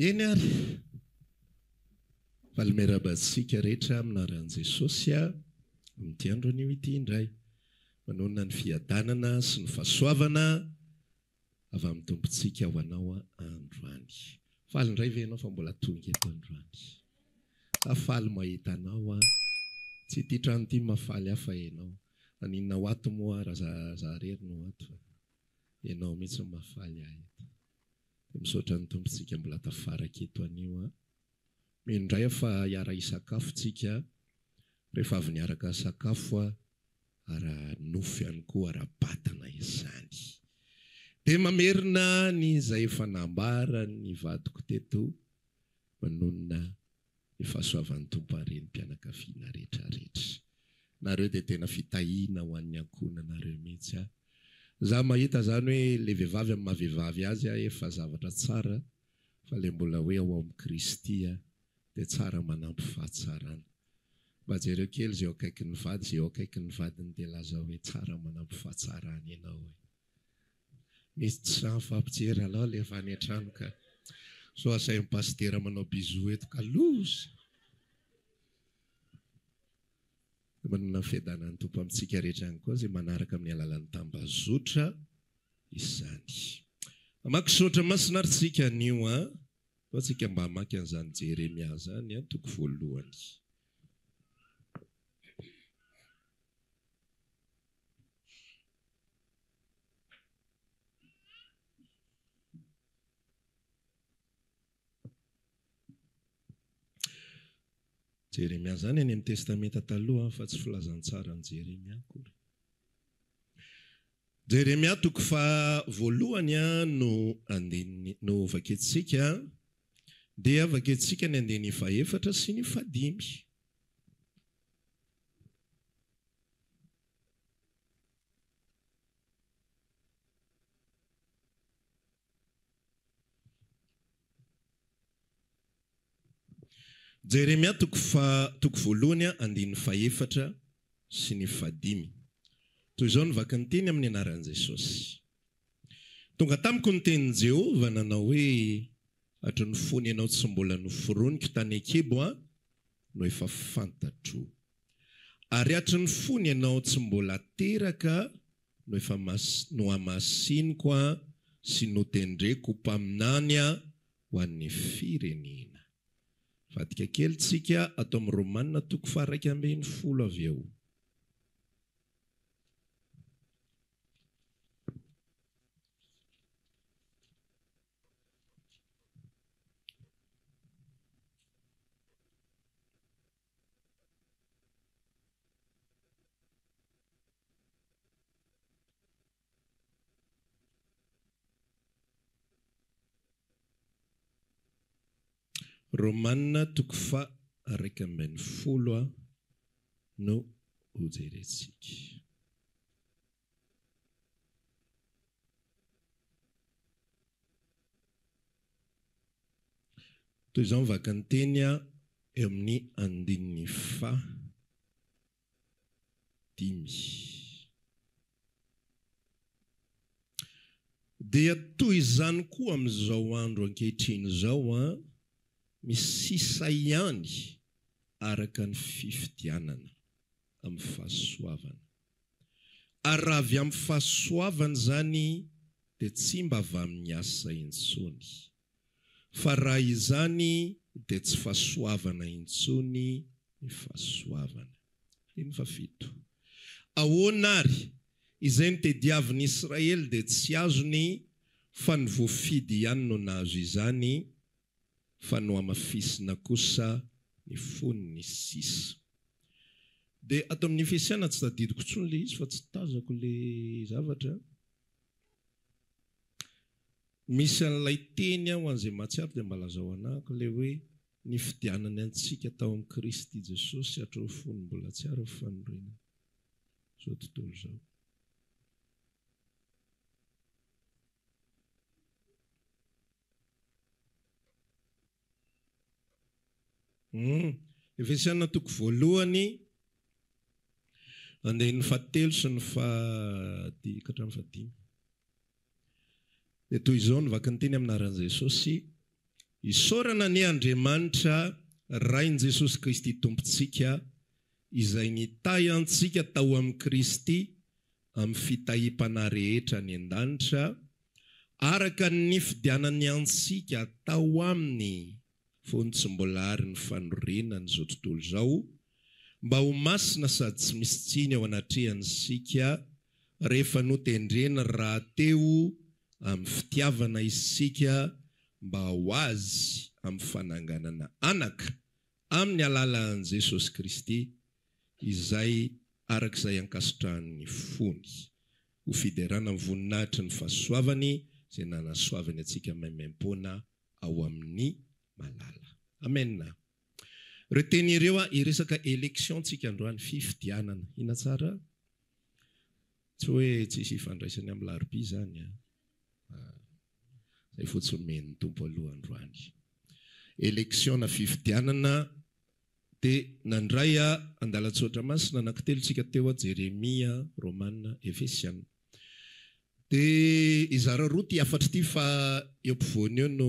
Eny ary, faly miarahaba antsika rehetra amin'ny anaran'i Jesosy aho amin'ity andro anio ity indray. Manonona ny fiadanana sy ny fahasoavana avy amin'ny Tompontsika ho anao androany. Faly indray ve ianao fa mbola tonga eto androany? Za faly mahita anao an! Tsy ity trano ity no mahafaly ahy fa ianao. Maninona ho ato moa raha za za irery no ato fa ianao mihitsy no mahafaly ahy eto. Dia misaotra ny Tompo tsika mbola tafaraka eto anio an! Mino indray aho fa hiara-hisakafo tsika rehefa avy niaraka nisakafo ara-nofo ihany koa ara-batana izany. Dia mamerina ny izay efa nambaran'ny vadiko teto manonona ny fahasoavan'ny Tompo harenim-pianakaviana rehetra rehetra. Nareo dia tena fitahiana ho an'ny ankohonanareo mihitsy a. Za mahita zany hoe le vehivavy amin'ny maha vehivavy azy a efa zavatra tsara fa le mbola hoe ao amin'i Kristy a dia tsara manampy fahatsarana. Mba jereo kely ze eo akaikin'ny vady, ze eo akaikin'ny vadiny dia lazao hoe tsara manampy fahatsarana ianao e. Misy tsy sahy mifampijery alao le efa any an-trano ka. Sao asain'i pasitera manao bisous eto ka loza. Manana ny fiadanan'ny Tompo amintsika rehetra ihany koa izay manaraka amin'ny alalan'ny tambazotra izany. Hamaky soratra masina ary tsika anio an. Atao tsika mba hamaky an'izany Jeremia izany an, toko voalohany. Jeremia izany any amin'ny Testamenta Taloha fa tsy filazantsaran'i Jeremia akory. Jeremia toko faha voalohany no andininy no vakintsika dia vakintsika ny andininy fahefatra sy ny fahadimy. Jeremia toko faha toko voalohany andininy fahefatra sy ny fahadimy. Toy izao no vaky ny teny amin'ny anaran'i Jesosy. Tonga tamiko ny tenin'i Jehovah nanao hoe, Hatry ny fony ianao tsy mbola noforoniko tany an-kibo aho no efa fantatro. Ary hatry ny fony ianao tsy mbola teraka no efa nohamasiniko sy notendreko ho mpaminany ho an'ny firenena. Vadika kely tsika ato amin'ny Romana toko faha-11 avy eo. Romana toko faha-11 no hojerentsika. Toy izao ny vakin'ny teny eo amin'ny andininy faha dimy. Dia toy izany koa amin'izao andro ankehitriny izao, misy sisa ihany araka ny fifidianana amin'ny fahasoavana. Ary raha avy amin'ny fahasoavana izany dia tsy mba avy amin'ny asa intsony. Fa raha izany dia tsy fahasoavana intsony ny fahasoavana. Andininy fahafito. Ahoana àry? Izay notediavin'i Israely dia tsy azony fa ny voafidy ihany no nahazo izany, fa nohamafisina kosa ny fon'ny sisa. Dia ato amin'ny Efesiana tsy tadidiko intsony ilay izy fa tsy tazako ilay zavatra. Misy an'ilay teny aho an'izay mahatsiaro dia mba lazao anahako ilay hoe nifidianany antsika tao amin'i Kristy Jesosy hatreo fony mbola tsy ary ny fanorenana izao tontolo izao. Humm. Efesiana toko voalohany andininy fahatelo sy ny faha ka hatramin'ny fahadimy. Dia toy izao ny vakin'ny teny amin'ny anaran'i Jesosy. Isaorana anie Andriamanitra Rain'i Jesosy Kristy Tompontsika izay nitahy antsika tao amin'i Kristy amin'ny fitahiam-panahy rehetra any an-danitra, araka ny nifidianany antsika tao aminy fony tsy mbola ary ny fanorenana izao tontolo izao, mba ho masina sady tsy misy tsiny eo anatrehany isika, rehefa notendreny rahateo amin'ny fitiavana isika mba ho Azy amin'ny fananganana anaka amin'ny alalan'i Jesosy Kristy, izay araka izay ankasitrahan'ny fony, ho fiderana ny voninahitry ny fahasoavany izay nanasoavany antsika maimaimpoana ao amin'ny malala. Amena. Ireo teny ireo a, hiresaka election tsika androany, fifidianana. Inona tsara? Tsy hoe tsisy ifandraisany amin'ny larobia izany a. Izay fotsiny omen'ny Tompo aloha androany. Election na fifidianana dia nandray andalan-tsoratra masina anankitelo tsika teo, Jeremia, Romana, Efesiana. Dia hizara roa ity hafatra ity fa eo ampovoany eo no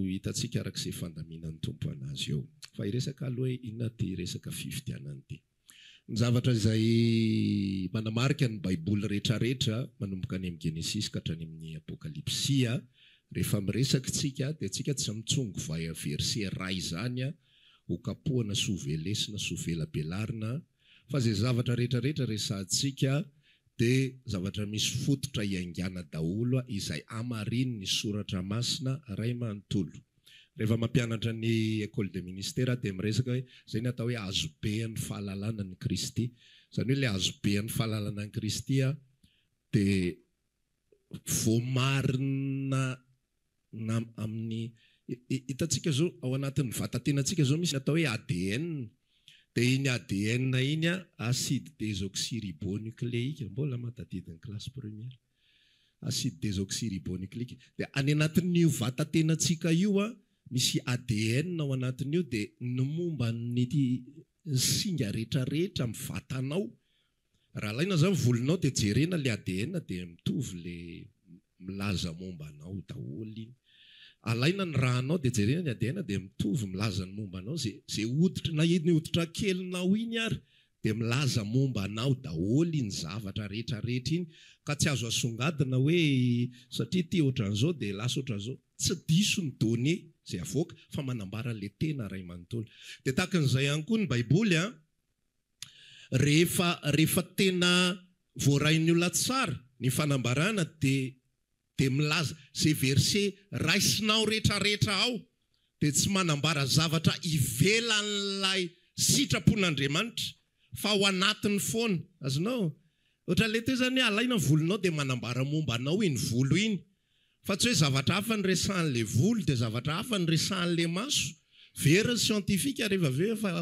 hitantsika araka izay fandaminan'ny Tompo anazy eo. Fa hiresaka aloha hoe inona ity resaka fifidianana ity. Ny zavatra izay manamarika ny Baiboly rehetrarehetra, manomboka any amin'ny Genesisy ka hatrany amin'ny Apokalypsy, rehefa miresaka isika dia tsika tsy mitsongo verset iray izany ho kapohana sy ho velesina sy ho velabelarina fa izay zavatra rehetrarehetra resahantsika dia zavatra misy fototra iaingàna daholo izay hamarinin'ny Soratra Masina iray manontolo. Rehefa mampianatra ny École de Ministère aho dia miresaka hoe izay ny atao hoe hazobean'ny fahalalana an'i Kristy. Izany hoe ilay hazobean'ny fahalalana an'i Kristy dia voamarina na amin'ny hitantsika izao ao anatin'ny vatatenantsika izao misy atao hoe ADN dia iny ADN iny acide désoxyribonucléique mbola mahatadidy ny classe première acide désoxyribonucléique dia any anatin'io vatatenantsika io misy ADN ao anatin'io dia ny momba ny singa rehetrarehetra amin'ny vatanao Raha alaina zany volonao dia jerena le ADN dia mitovy le milaza momba anao daholo iny. Alaina ny rà-nao dia jerena ny ADN dia mitovy milaza ny momba anao ze ze hoditra na iny hoditra kelinao iny ary dia milaza momba anao daholo iny zavatra rehetra rehetra iny ka tsy azo asongadina hoe satria ity ohatran'izao dia lasa ohatran'izao. Tsy diso ny données zay avoaka fa manambara le tena ray manontolo. Dia tahakan'izay ihany koa ny baiboly an. Rehefa rehefa tena voarain'ny olona tsara ny fanambarana dia dia milaza izay verset raisinao retraretra ao dia tsy manambara zavatra ivelan'ilay sitrapon'Andriamanitra fa ao anatiny foana. Azonao? Ohatran'ilay teo izany hoe alaina ny volonao dia manambara momba anao iny volo iny. Fa tsy hoe zavatra hafa no resahan'ilay volo dia zavatra hafa no resahan'ilay maso. Very ny scientifique rehefa avy eo fa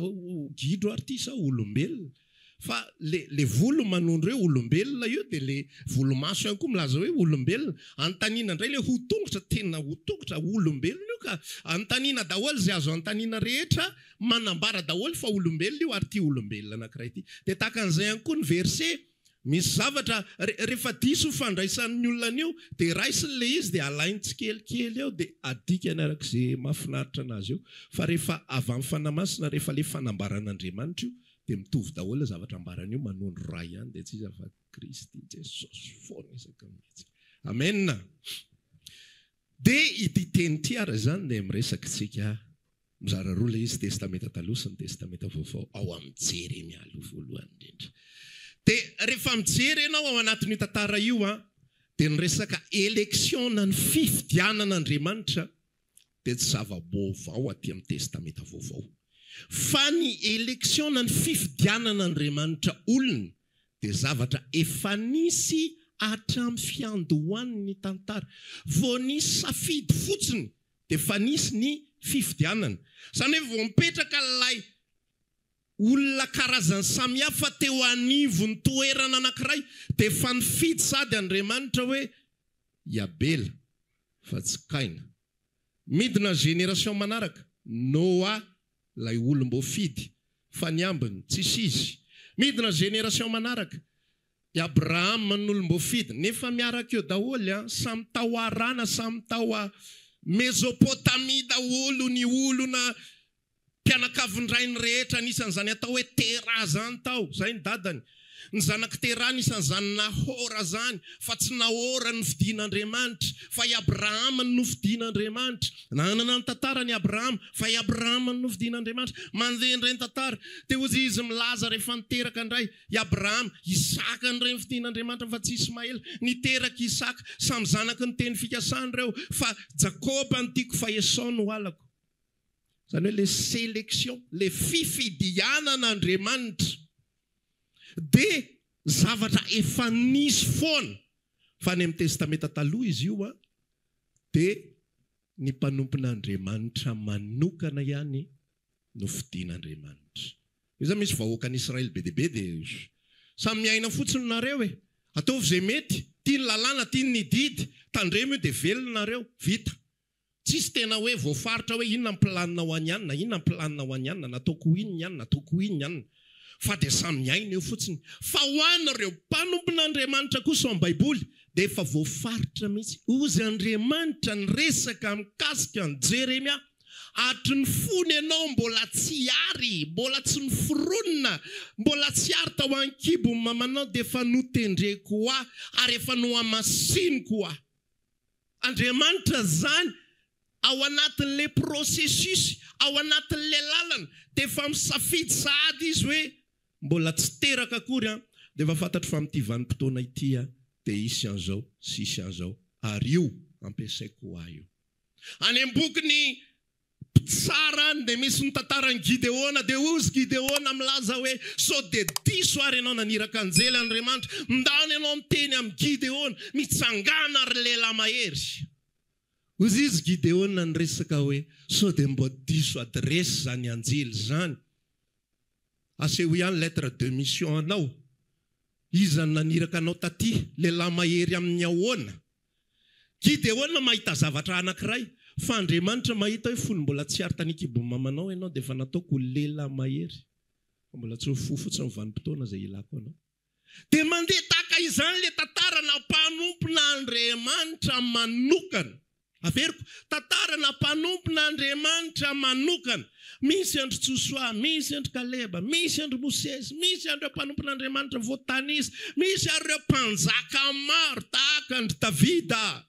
gidro ary ity sa olombelona. Fa le le volo manondro hoe olombelona io dia le volomaso ihany koa milaza hoe olombelona. Anontaniana indray le ho tongotra, tena ho tongotra, olombelona io ka. Anontaniana daholo izay azo anontaniana rehetra, manambara daholo fa olombelona io ary ity olombelona anankiray ity. Dia tahaka an'izay ihany koa ny verset Misy zavatra rehefa diso ny fandraisan'ny olona an'io dia raisiny ilay izy dia alainy tsikelikely eo dia adikany araka izay mahafinaritra anazy eo. Fa rehefa avy amin'ny Fanahy Masina, rehefa ilay fanambaran'Andriamanitra io dia mitovy daholo ilay zavatra ambarany io, manondro Ray ihany dia tsy iza fa Kristy Jesosy foana isaka mihetsika. Amen! Dia ity teny ity ary izany dia miresaka isika Mizara roa ilay izy, Testamenta Taloha sy ny Testamenta Vaovao, ao amin'ny Jeremia aloha voalohany indrindra. Dia rehefa mijery ianao ao anatin'io tantara io an, dia ny resaka élection na ny fifidianan'Andriamanitra dia tsy zava-baovao aty amin'ny Testamenta Vaovao. Fa ny élection na ny fifidianan'Andriamanitra olona dia zavatra efa nisy hatramin'ny fiandohan'ny tantara. Vao nisy safidy fotsiny dia efa nisy ny fifidianana. Izany hoe vao mipetraka ilay olona karazany samihafa teo anivon'ny toerana anankiray dia efa nifidy sady Andriamanitra hoe i Abela fa tsy Kaina. Midina génération manaraka, Noa ilay olom-boafidy fa ny ambiny tsisy izy. Midina génération manaraka, I Abrahama no olom-boafidy, nefa miaraka eo daholo an, samy tao Harana, samy tao a. Mezopotamia daholo ny olona mpianakavin-drainy rehetra, anisan'izany atao hoe Tera izany tao, izay ny dadany. Ny zanak'i Tera anisan'izany Nahora izany, fa tsy Nahora no nofidin'Andriamanitra, fa i Abrahama no nofidin'Andriamanitra. Nanana ny tantarany i Abrahama, fa i Abrahama no nofidin'Andriamanitra. Mandeha indray ny tantara, dia hoy izy milaza rehefa niteraka indray i Abrahama, Isaka indray nofidin'Andriamanitra fa tsy Ismaela. Niteraka i Isaka, samy zanaky ny teny fikasana ireo, fa Jakoba no tiako fa Esao no halako. Izany hoe ilay sélection, ilay fifidianan'Andriamanitra dia zavatra efa nisy foana. Fa any amin'ny Testamenta Taloha izy io dia ny mpanompon'Andriamanitra manokana ihany no fidin'Andriamanitra. Io izany misy vahoakan'Israely be dia be dia samy miaina fotsiny nareo e! Ataovy izay mety, tia ny lalàna, tia ny didy, tandremo io dia velona nareo, vita. Tsisy tena hoe voafaritra hoe inona ny planina ho an'i anona, inona ny planina ho an'i anona, nataoko ho inona i anona, nataoko ho inona i anona. Fa dia samy miaina eo fotsiny. Fa ho an'ireo mpanompon'Andriamanitra kosa ao amin'ny Baiboly dia efa voafaritra mihitsy. Hozy Andriamanitra niresaka mikasika an'i Jeremia, Hatry ny fony ianao mbola tsy ary, mbola tsy noforonina, mbola tsy ary tao an-kibon'ny mamanao dia efa notendreko ho ahy ary efa nohamasiniko ho ahy. Andriamanitra izany ao anatin'ilay processus, ao anatin'ilay lalana, dia efa misafidy sahady Izy hoe mbola tsy teraka akory an, dia efa fantatro fa amin'ity vanim-potoana ity an, dia hisy an'izao sy hisy an'izao, ary io ampiasaiko ho ahy io. Any am-bokin'ny Mpitsara any dia misy ny tantaran'i Gideona, dia hozy Gideona milaza hoe, sao dia diso ary ianao naniraka anjely Andriamanitra, ndana ianao miteny amin'i Gideona, mitsangàna ry lehilahy mahery. Hozy izy Gideona niresaka hoe, sao dia mba diso adiresy izany anjely izany, asehoy ihany lettre de mission anao, iza no naniraka anao taty, lehilahy mahery amin'ny ahoana? Gideona mahita zavatra anankiray, fa Andriamanitra mahita hoe fony mbola tsy ary tany an-kibon'ny mamanao ianao dia efa nataoko ho lehilahy mahery, fa mbola tsy nifoha fotsiny ny vanim-potoana izay ilako anao. Dia mandeha tahaka izany ilay tantarana mpanompon'Andriamanitra manokana. Averiko, tantarana mpanompon'Andriamanitra manokana. Misy an-dry Josoa, misy an-dry Kaleba, misy an-dry Mosesy, misy an'ireo mpanompon'Andriamanitra voatanisa, misy ary ireo mpanjaka maro tahaka an-dry Davida,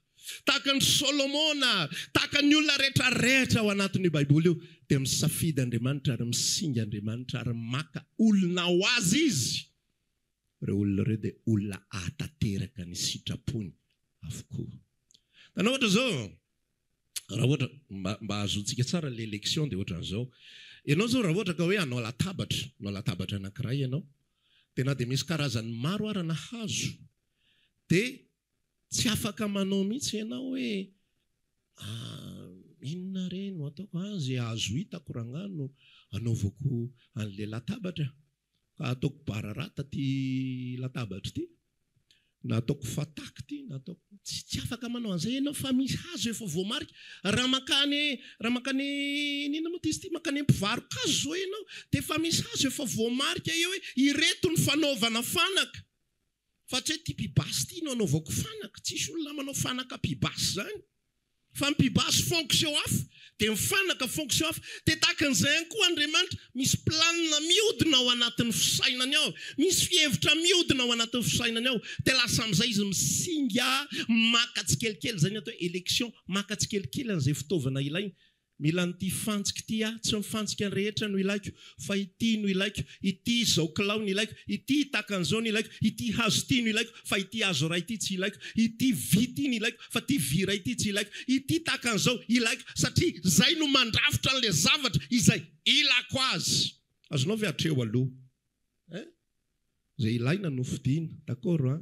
tahaka an-dry Solomona, tahaka ny olona rehetra rehetra ao anatin'io Baiboly io. Dia misafidy Andriamanitra ary misinga Andriamanitra ary maka olona ho Azy Izy. Ireo olona ireo dia olona hahatanteraka ny sitrapony avokoa. Hitanao ohatra izao, raha ohatra, mba mba hahazoantsika tsara ilay lection dia ohatran'izao, ianao izao raha ohatra ka hoe hanao latabatra, hanao latabatra anankiray ianao, dia na dia misy karazany maro ara na hazo, dia tsy afaka manao mihitsy ianao hoe inona re no ataoko, ah izay hazo hitako rangahy no anaovako an'ilay latabatra. Ka ataoko bararata ity latabatra ity, na ataoko fataky ity, na ataoko. Tsy tsy afaka manao an'izay ianao fa misy hazo efa voamarika. Raha mankany raha mankany inona moa ity izy ity, mankany mpivaro-kazo izao ianao dia efa misy hazo efa voamarika eo hoe ireto ny fanaovana fanaka. Fa tsy hoe ity pibasy ity no anaovako fanaka, tsisy olona manao fanaka pibasy izany. Fa ny pibasy fonction hafa, dia ny fanaka fonction hafa. Dia tahaka an'izay ihany koa Andriamanitra, misy planina mihodina ao anatin'ny fisainany ao, misy fihevitra mihodina ao anatin'ny fisainany ao, dia lasa amin'izay izy misinga maka tsikelikely, izay ny atao hoe élection, maka tsikelikely an'izay fitaovana ilainy. Mila an'ity fantsika ity aho, tsy ny fantsika rehetra no ilaiko, fa ity no ilaiko, ity izao kilao no ilaiko, ity tahaka an'izao no ilaiko, ity hazo ity no ilaiko, fa ity hazo iray ity tsy ilaiko, ity vy ity no ilaiko, fa ity vy iray ity tsy ilaiko, ity tahaka an'izao ilaiko, satria izay no mandrafitra an'ilay zavatra izay ilako azy. Azonao ve hatreo aloha? Hein? Izay ilaina no fidina, d'accord an?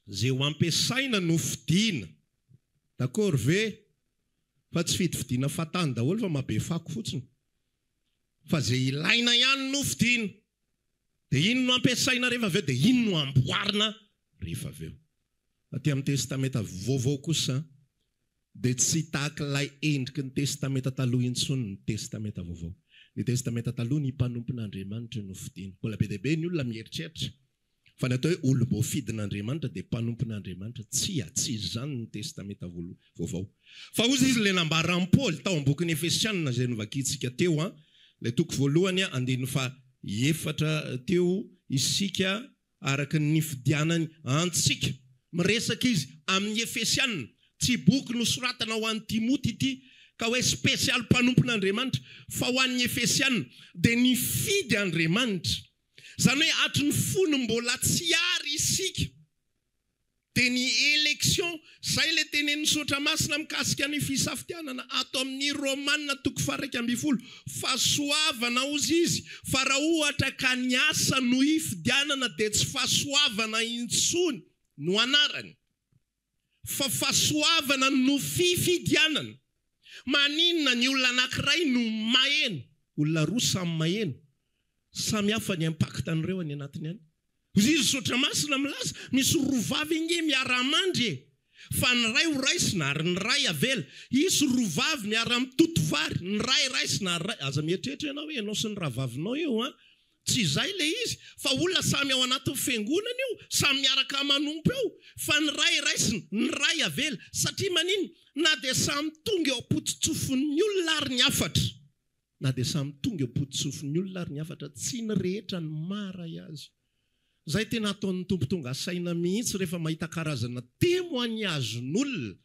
Ze ho ampiasaina no fidina. D'accord ve? Fa tsy fidifidiana fahatany daholo fa mahabe fako fotsiny. Fa ze ilaina ihany no fidina. De iny no ampiasaina rehefa avy eo de iny no amboarina rehefa avy eo. Aty amin'ny testamenta vaovao kosa dia tsy tahaka ilay endriky ny Testamenta Taloha intsony ny Testamenta Vaovao. Ny Testamenta Taloha, ny mpanompon'Andriamanitra no fidiny. Mbola be dia be ny olona mieritreritra. Fa ny atao hoe olom-boafidin'Andriamanitra dia mpanompon'Andriamanitra. Tsia, tsy izany ny Testamenta Vaovao. Fa hozy izy ilay nambaran'i Paoly tao amin'ny bokin'ny Efesianina izay novakintsika teo, ilay toko voalohany andininy faha efatra teo, isika araka ny nifidianany antsika. Miresaka izy amin'ny Efesianina. Tsy boky nosoratana ho an'i Timoty ity ka hoe spesialy mpanompon'Andriamanitra, fa ho an'ny Efesianina. Dia nifidy Andriamanitra. Izany hoe hatry ny fony mbola tsy ary isika dia ny élection, izay ilay tenenin'ny Soratra Masina mikasika ny fisafidianana ato amin'ny Romana toko faha-11, fahasoavana hozy izy, fa raha ohatra ka ny asa no ifidianana dia tsy fahasoavana intsony no anarany. Fa fahasoavana no fifidianana. Maninona ny olona anakiray no maheno? Olona roa samy maheno. Samy hafa ny impact an'ireo any anatiny any. Hoy izy Soratra Masina milaza, misy roa vavy ange miara-mandry e! Fa ny iray ho raisina ary ny iray avela. Hisy roa vavy miara-mitoto vary, ny iray raisina ary iray. Aza mieritreritra ianao hoe ianao sy ny rahavavinao io an! Tsy izay ilay izy fa olona samy ao anatin'ny fiangonana io, samy miaraka manompo eo, fa ny iray raisina, ny iray avela. Satria maninona? Na dia samy tonga eo am-pototsofin'ny olona ary ny hafatra, na dia samy tonga eo am-pototsofin'ny olona ary ny hafatra, tsy ny rehetra no maharay azy. Izay tena ataon'ny Tompo tonga saina mihitsy rehefa mahita karazana témoignage-n'olona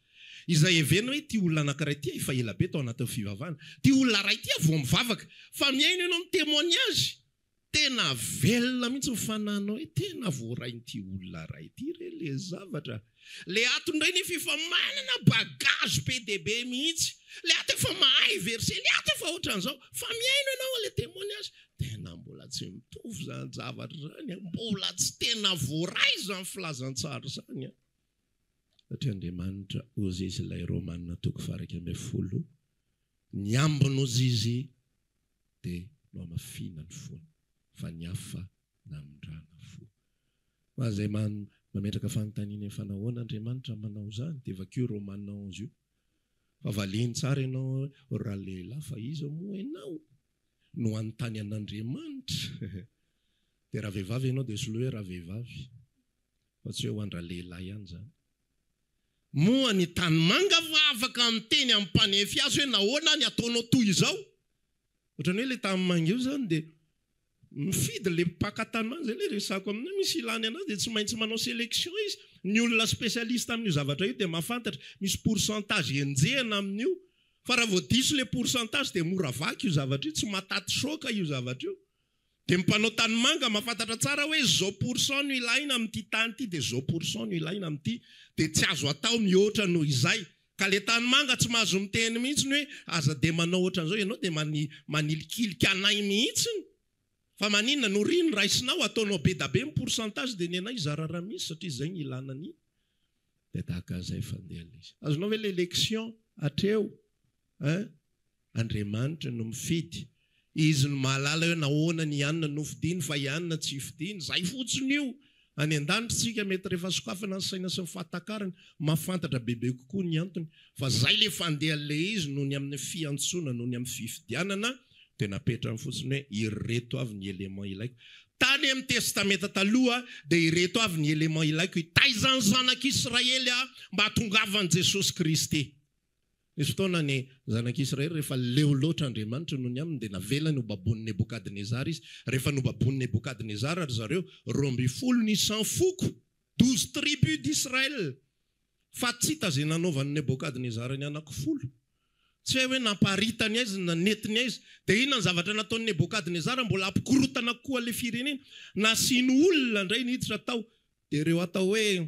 izay heverina hoe ity olona anankiray ity efa ela be tao anatin'ny fivavahana, ity olona iray ity vao mivavaka, fa mihaino ianao ny témoignage, tena velona mihitsy ny fanahinao hoe tena voarain'ity olona iray ity re le zavatra. Le ato indray nefa efa manana bagage be dia be mihitsy, le ato efa mahay verset, le ato efa ohatran'izao, fa mihaino ianao le témoignage, tena mbola tsy mitovy izany zavatra izany an, mbola tsy tena voaray izany filazantsara izany an. Satria Andriamanitra hozy izy ilay Romana toko faha-11, ny ambiny hozy izy dia nohamafina ny fony, fa ny hafa namindrana fo. Fa izay mametraka fanontaniana efa nahoana Andriamanitra manao izany dia vakio Romana 11 io. Fa valiany tsara ianao hoe ralehilahy fa iza moa ianao no hanontany an'Andriamanitra? Dia raha vehivavy ianao dia soloy hoe ravehivavy fa tsy hoe ho an-dralehilahy ihany izany. Moa ny tanimanga va afaka miteny amin'ny mpanefy azy hoe nahoana ny ataonao toy izao? Ohatran'ny hoe ilay tanimanga io izany dia mifidy ilay mpaka tanimanga, izay ilay resako aminao, misy ilany anazy dia tsy maintsy manao sélection izy. Ny olona spécialiste amin'io zavatra io dia mahafantatra, misy pourcentage enjehina amin'io, fa raha vao diso ilay pourcentage dia mora vaky io zavatra io, tsy mahataty choc io zavatra io. Dia ny mpanao tanimanga mahafantatra tsara hoe zao pour cent no ilaina amin'ity tany ity dia zao pour cent no ilaina amin'ity dia tsy azo atao mihoatra noho izay. Ka le tanimanga tsy mahazo miteny mihitsy ny hoe aza dia manao ohatran'izao ianao dia manilikilika anay mihitsy. Fa maninona no ry ny raisinao ataonao be da be ny pourcentage dia ny anay zara raha misy satria izay ny ilana ny dia tahaka an'izay fandehan'ilay izy. Azonao ve le lection hatreo hein? Andriamanitra no mifidy. Izy no mahalala hoe nahoana ny anona no fidiny fa i anona tsy fidiny. Izay fotsiny io. Any an-danitra isika mety rehefa sokafana ny saina sy ny fahatakarana, mahafantatra bebe kokoa ny antony. Fa izay ilay fandehan'ilay izy noho ny amin'ny fiantsoana, noho ny amin'ny fifidianana, dia napetrany fotsiny hoe ireto avy ny éléments ilaiko. Tany amin'ny Testamenta Taloha dia ireto avy ny éléments ilaiko hitaiza ny zanak'Israely aho mba hahatongavan'i Jesosy Kristy. Nisy fotoana ny zanak'Israely rehefa leo loatra Andriamanitra noho ny aminy dia navelany ho baboin'i Nebokadnezara izy. Rehefa nobaboin'i Nebokadnezara ry zareo, 12 ny isam-foko, douze tribus d'Israël. Fa tsy hita izay nanaovan'i Nebokadnezara ny anakifolo. Tsy hay hoe namparitany aiza na nentiny aiza. Dia inona ny zavatra nataon'i Nebokadnezara mbola hampikorontana kokoa ilay firenena? Nasiany olona indray niditra tao. Dia ireo atao hoe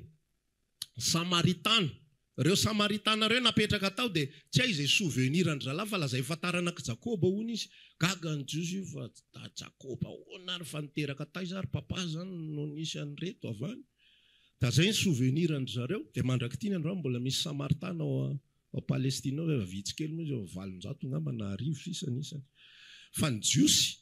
Samaritana. Ireo Samaritana ireo napetraka tao dia tsy hay izay souvenir an-dry zalahy fa lazay fa taranak'i Jakoba hono izy. Gaga ny Jiosy io fa Jakoba ahoana ary fa niteraka taiza ary papa zany no nisy an'ireto avy any. Dia zay ny souvenir an-dry zareo. Dia mandrak'ity ny androany mbola misy Samaritana ao ao Palestine ao, efa vitsy kely moa izy, efa 800 angamba na 1000 sisa ny isany. Fa ny Jiosy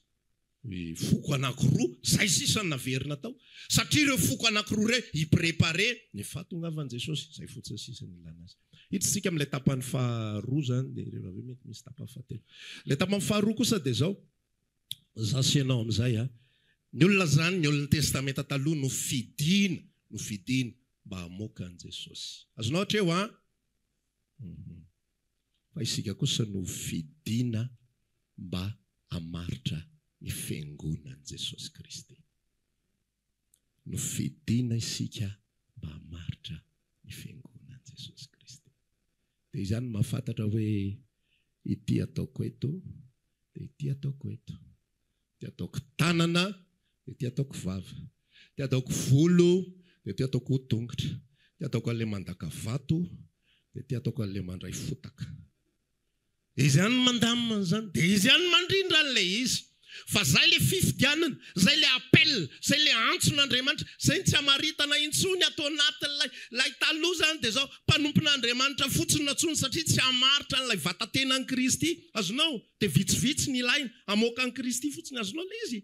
Ny foko anankiroa, zay sisa no naverina tao. Satria ireo foko anankiroa ireo hi-preparer ny fahatongavan'i Jesosy. Zay fotsiny sisa no ilana azy. Hiditra isika amin'ilay tapany faharoa izany, dia rehefa avy eo mety misy tapany fahatelo. Ilay tapany faharoa kosa dia izao, za sy ianao amin'izay a. Ny olona izany, ny olon'ny Testamenta Taloha no fidina, nofidina mba hamoaka an'i Jesosy. Azonao hatreo an? Hum. Fa isika kosa no fidina mba hamaritra ny Fiangonan'i Jesosy Kristy. Nofidina isika mba hamaritra ny Fiangonan'i Jesosy Kristy. Dia izany no mahafantatra hoe ity ataoko eto, dia ity ataoko eto. Ity ataoko tanana, dia ity ataoko vava. Ity ataoko volo, dia ity ataoko tongotra. Ity ataoko an'ilay mandaka vato, dia ity ataoko an'ilay mandray fotaka. Izy ihany no mandamina an'izany, dia izy ihany no mandrindra an'ilay izy. Fa izay ilay fifidianana, izay ilay appel, izay ilay antson'Andriamanitra, izay no tsy hamaritana intsony ato anatin'ilay, ilay taloha izany dia izao, mpanompon'Andriamanitra fotsiny nantsoiny satria tsy hamaritra an'ilay vatatenan'i Kristy. Azonao? Dia vitsivitsy ny ilaina, hamoaka an'i Kristy fotsiny, azonao ilay izy?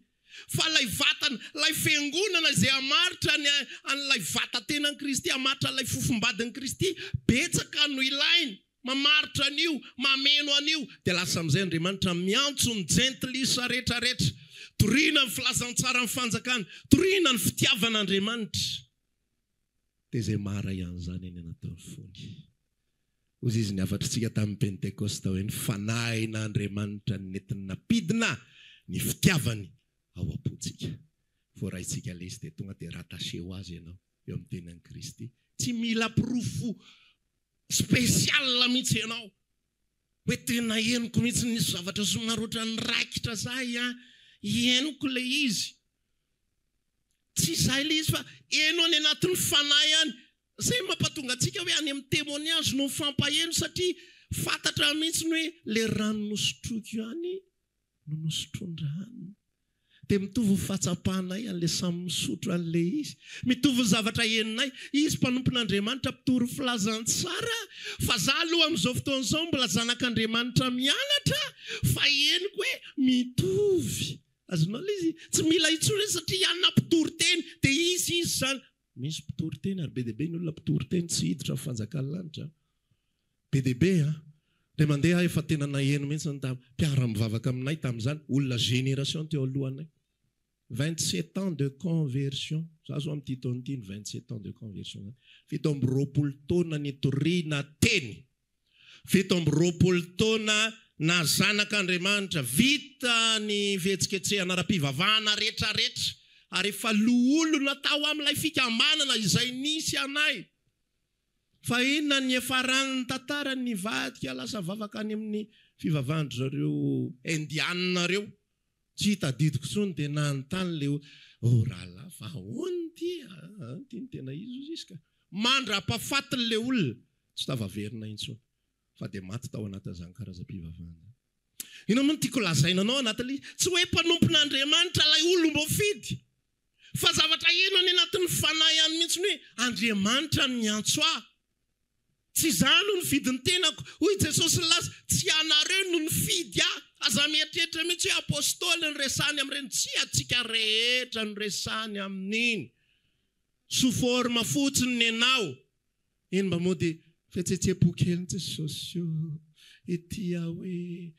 Fa ilay vatana, ilay fiangonana izay hamaritra ny an'ilay vatatenan'i Kristy, hamaritra an'ilay fofombadin'i Kristy, betsaka no ilaina. Mamaritra an'io, mameno an'io, dia lasa amin'izay Andriamanitra miantso ny jentilisa rehetrarehetra. Torina ny filazantsaran'ny fanjakana, torina ny fitiavan'Andriamanitra. Dia izay maharay an'izany eny anatin'ny fony. Hoy izy ny hafatritsika tamin'ny Pentekosta hoe ny Fanahin'Andriamanitra nentiny nampidina ny fitiavany ao am-pontsika. Voaraintsika ilay izy dia tonga dia rattaché ho azy ianao eo amin'ny tenan'i Kristy. Tsy mila porofo Spécial mihitsy ianao. Hoe tena henoko mihitsy nisy zavatra somary ohatran'ny raikitra zay an, henoko ilay izy. Tsy izay ilay izy fa heno any anatin'ny fanahy any. Izay no mampatonga antsika hoe any amin'ny témoignage no mifampaheno satria fantatra mihitsy ny hoe ilay rano nosotroiko ihany no nosotroin-dRanona. Dia mitovy ny fahatsapanay an'ilay samy misotro an'ilay izy. Mitovy ny zavatra henonay. Izy mpanompon'Andriamanitra mpitory filazantsara, fa za aloha amin'izao fotoana izao mbola zanak'Andriamanitra mianatra, fa henoko hoe mitovy. Azonao ilay izy? Tsy mila intsony hoe satria ianona mpitory teny dia izy izy izany. Misy mpitory teny ary be dia be ny olona mpitory teny tsy hiditra ny fanjakan'ny lanitra. Be dia be an! Indray mandeha aho efa tena naheno mihitsy ny tam, mpiara-mivavaka aminay tamin'izany, olona génération teo alohanay. 27 ans de conversion, za zao amin'ity taona ity ny 27 ans de conversion zany. 27 taona nitoriana teny. 27 taona naha zanak'Andriamanitra, vita ny fihetsiketsehana ara-pivavahana rehetrarehetra, ary efa loholona tao amin'ilay fikambanana izay nisy anay. Fa inona ny niafaran'ny tantara nivadika lasa vavaka any amin'ny fivavahan-dry zareo indianina reo? Tsy tadidiko intsony dia nanontany le oh rahalahy fa ahoana ity a? Ity no tena izy hozy izy ka. Mandra-pahafatiny le olona tsy tafaverina intsony fa dia maty tao anatin'izany karazam-pivavahana izany. Inona moa no tiako lazaina anao anatin'ilay izy? Tsy hoe mpanompon'Andriamanitra ilay olom-boafidy, fa zavatra heno any anatin'ny fanahy any mihitsy ny hoe Andriamanitra no niantso ahy. Tsy izaho no nifidy ny tenako, hoy Jesosy nilaza, tsy ianareo no nifidy ahy. Aza mieritreritra mihitsy hoe apostoly no resahiny amin'ireny, tsia, antsika rehetra no resahiny amin'iny. Sous forme fotsiny ny anao. Eny mba mody fihetsehetsem-po kely Jesosy o! Ety aho e!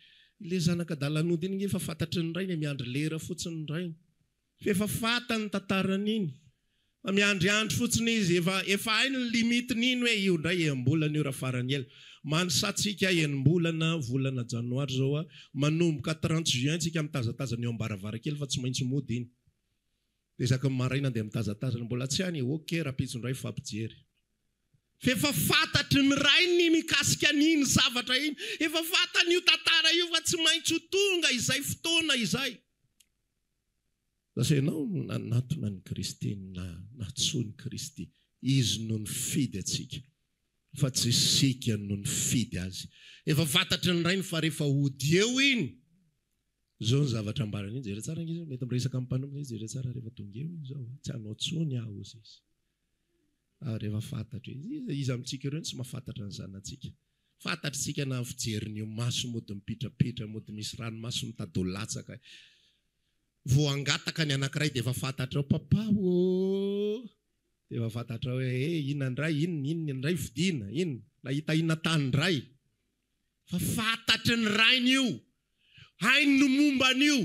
Ilay zanak'adalan'ody iny ange efa fantatry ny rainy e, miandry lera fotsiny ny rainy. Fa efa fantany ny tantaran'iny. Fa miandriandry fotsiny izy, efa efa hainy ny limite-n'iny hoe io indray enim-bolana io raha farany ela. Mansa tsika enim-bolana, volana janoary izao a, manomboka trente juin tsika mitazatazana eo am-baravarankely fa tsy maintsy mody iny. Dia isaky ny maraina dia mitazatazana, mbola tsy any e, ok rahampitso indray hifampijery. F'efa fantatry ny rainy ny mikasika an'iny zavatra iny, efa fantany io tantara io fa tsy maintsy ho tonga izay fotoana izay. Lasa ianao no nanatona an'i Kristy, na nantsoin'i Kristy. Izy no nifidy antsika, fa tsy isika no nifidy Azy. Efa fantatry ny Rainy fa rehefa hody eo iny, Zao ny zavatra ambarany iny, jereo tsara ange zao, mety miresaka amin'ny mpanompony izy, jereo tsara rehefa tonga eo iny zao, tsy hanao tsony aho hozy izy. Ary efa fantatro izy, iza, iza amintsika ireo no tsy mahafantatra ny zanatsika? Fantatritsika na ny fijeriny io maso mody mipitrapitra, mody misy ranomaso mitady ho latsaka. Vao hangataka ny anankiray dia efa fantatrao, papa ô! Dia efa fantatrao hoe, eh, inona indray, inona, inona indray vidiana, inona, nahita inona tany indray. Fa fantatry ny rainy io. Hainy ny momba an'io.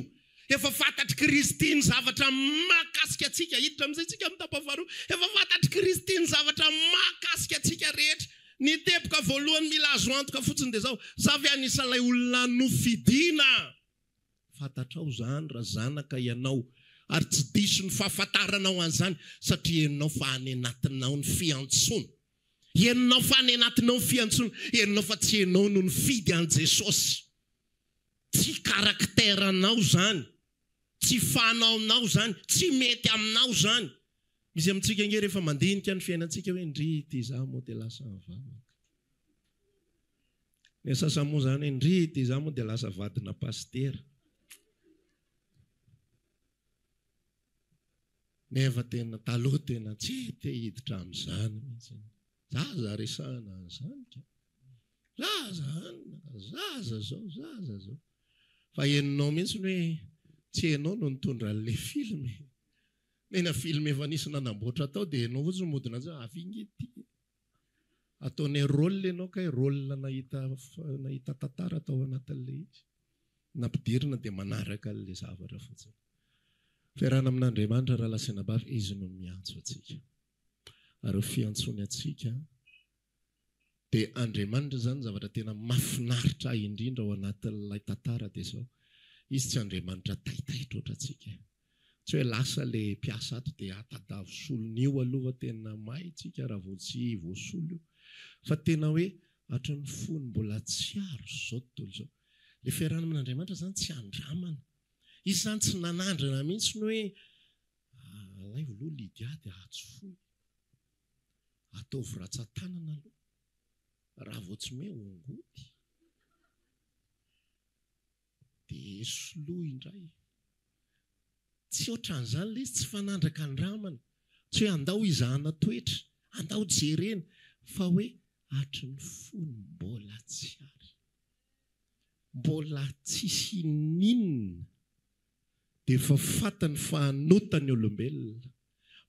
Efa fantatr'i Kristy ny zavatra mahakasika antsika. Hiditra amin'izay isika amin'ny tapany faharoa. Efa fantatr'i Kristy ny zavatra mahakasika antsika rehetra. Ny teboka voalohany mila azo antoka fotsiny dia izao, Za ve anisan'ilay olona nofidina? Fantatrao izany raha zanaka ianao, ary tsy diso ny fahafantaranao an'izany satria henonao fa any anatinao ny fiantsoana. Henonao fa any anatinao ny fiantsoana. Henonao fa tsy ianao no nifidy an'i Jesosy. Tsy caractère-nao izany. Tsy fanaonao izany. Tsy mety aminao izany. Misy amintsika ange rehefa mandinika ny fiainantsika hoe ndry ity izaho moa dia lasa nivavaka. Ny sasany moa izany hoe ndry ity izaho moa dia lasa vadina pasitera. Nefa tena taloha tena tsy te hiditra amin'izany mihitsy. Zaza resahana an'izany ka. Zaza anona ka, zaza zao, zaza zao. Fa henonao mihitsy ny hoe tsy ianao no nitondra an'ilay film e. Nena film efa nisy nanamboatra tao dia ianao fotsiny mody nanjary avy inge ity e. Ataonay rôle ianao kay rôle nahita nahita tantara tao anatin'ilay izy. Nampidirina dia manaraka an'ilay zavatra fotsiny. Fiarahana amin'Andriamanitra rahalahy sy anabavy, Izy no miantso antsika. Ary io fiantsoany antsika dia Andriamanitra izany zavatra tena mahafinaritra ahy indrindra ao anatin'ilay tantara dia izao, Izy tsy Andriamanitra taitaitra ohatrantsika. Tsy hoe lasa le mpiasa ato dia atadavo solon'io aloha fa tena may tsika raha vao tsy voasolo io. Fa tena hoe hatry ny fony mbola tsy ary izao tontolo izao. Le fiarahana amin'Andriamanitra izany tsy andramana. Izy izany tsy nanandrana mihitsy ny hoe alaivo aloha Lydia dia atsofohy. Ataovy ratsan-tanana aloha. Raha vao tsy mey ongoty. Dia soloy indray. Tsy ohatran'izany ilay izy, tsy fanandrakandramana. Tsy hoe andao hizahana toetra, andao jerena, fa hoe hatry ny fony mbola tsy ary. Mbola tsisy ininona dia efa fantany fa hanota ny olombelona.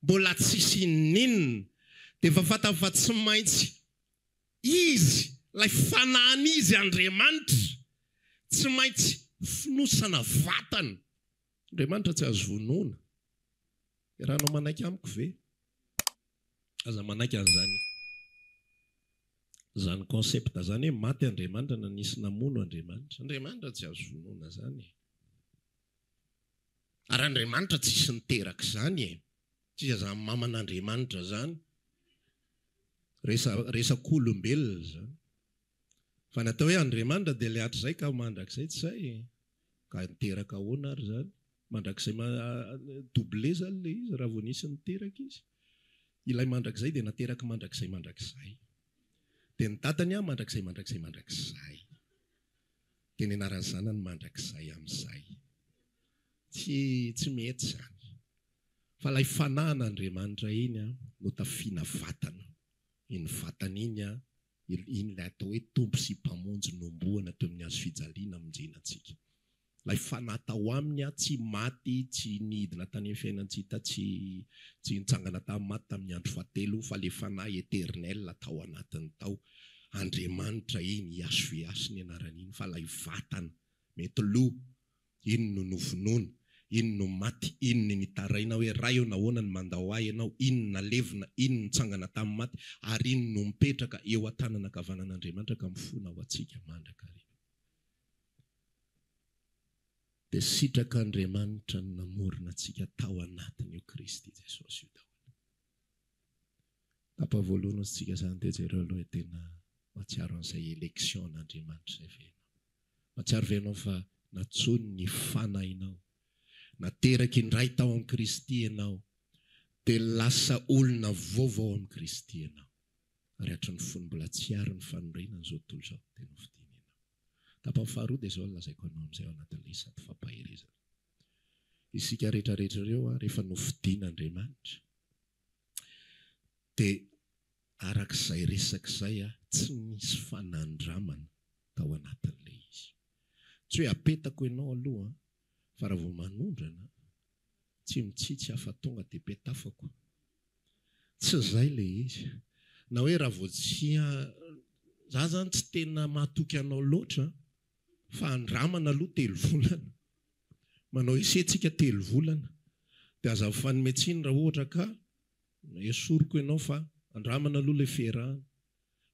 Mbola tsisy ininona dia efa fantany fa tsy maintsy Izy, ilay Fanahin'izy Andriamanitra, tsy maintsy fonosana vatana. Andriamanitra tsy azo vonoina. Iarahanao manaiky amiko ve? Aza manaiky an'izany izany concept izany hoe maty Andriamanitra na nisy namono Andriamanitra. Andriamanitra tsy azo vonoina izany e. Ary Andriamanitra tsisy niteraka izany e. Tsisy azany maman'Andriamanitra zany. Resa resak'olombelona zany. Fa ny atao hoe Andriamanitra dia ilay hatrizay ka mandrakizay tsy zay e. Ka niteraka ahoana ary zany? Mandrakizay ma double zany ilay izy raha vao nisy niteraka izy. Ilay mandrakizay dia nateraky mandrakizay mandrakizay. Dia ny dadany an mandrakizay mandrakizay mandrakizay. Dia ny anaran'ny zanany mandrakizay amin'izay. Tsy tsy mety zany. Fa ilay fanahin'Andriamanitra iny no tafiana vatana. Iny vatana iny, iny ilay atao hoe Tompo sy Mpamonjy nohomboana teo amin'ny hazo fijaliana hamonjena antsika. Ilay fanahy tao aminy tsy maty, tsy nidina tany amin'ny fiainan-tsy hita, tsy tsy nitsangana tamin'ny maty tamin'ny andro fahatelo, fa ilay fanahy éternel tao anatiny tao. Andriamanitra iny, YHVH ny anarany iny, fa ilay vatana mety lo, Iny no novonoina, iny no maty, iny ny nitaraina hoe Ray ô nahoana no mandao ahy ianao, iny no nalevina, iny no nitsangana tamin'ny maty, ary iny no mipetraka eo an-tanana ankavanan'Andriamanitra ka mifona ho antsika mandrakariva. Dia sitrak'Andriamanitra ny namorona antsika tao anatin'io Kristy Jesosy io daholo. Tapa voalohany hozy tsika zany dia jereo aloha hoe tena mahatsiaro an'izay election an'Andriamanitra izay ve ianao? Mahatsiaro ve ianao fa nantsoiny ny fanahinao? Nateraky indray tao amin'i Kristy ianao dia lasa olona vaovao amin'i Kristy ianao ary hatry ny fony mbola tsy ary ny fanorenana izao tontolo izao dia nofidiny ianao. Tapany faharoa dia izao no lazaiko anao amin'izay ao anatin'ilay sady fampaherezana. Isika rehetra rehetra ireo rehefa nofidin'Andriamanitra Dia araka izay resaka izay, tsy nisy fanandramana tao anatin'ilay izy. Tsy hoe apetako ianao aloha fa raha vao manondrana, tsy mitsitsy aho fa tonga dia petafako. Tsy izay ilay izy. Na hoe raha vao tsy, za zany tsy tena matoky anao loatra fa andramana aloha telo volana. Manao essai tsika telo volana dia aza mifanome tsiny raha ohatra ka esoriko ianao fa andramana aloha ilay fiarahana.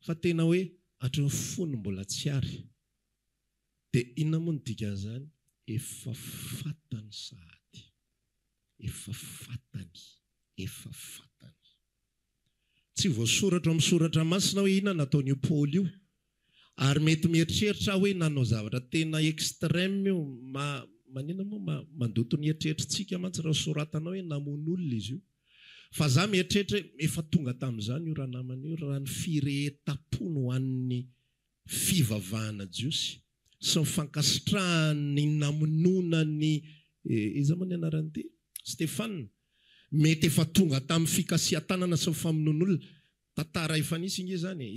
Fa tena hoe hatry ny fony mbola tsy ary. Dia inona moa no dikan'izany? Efa fatany sahady. Efa fatany. Efa fatany. Tsy voasoratra ao amin'ny soratra masina hoe inona nataon'io Paoly io. Ary mety mieritreritra aho hoe nanao zavatra tena extrême io. Ma, maninona moa ma, mandoto ny eritreritritsika mantsy raha soratanao hoe namono olona izy io. Fa za mieritreritra hoe efa tonga tamin'izany io ranamana io raha ny firehetam-pony ho an'ny fivavahana jiosy sy ny fankasitrahany ny namonoana an'i, iza moa ny anaran'ity? Stefana. Mety efa tonga tamin'ny fikasihan-tanana sy ny famonoan'olona. Tantara efa nisy nge izany e.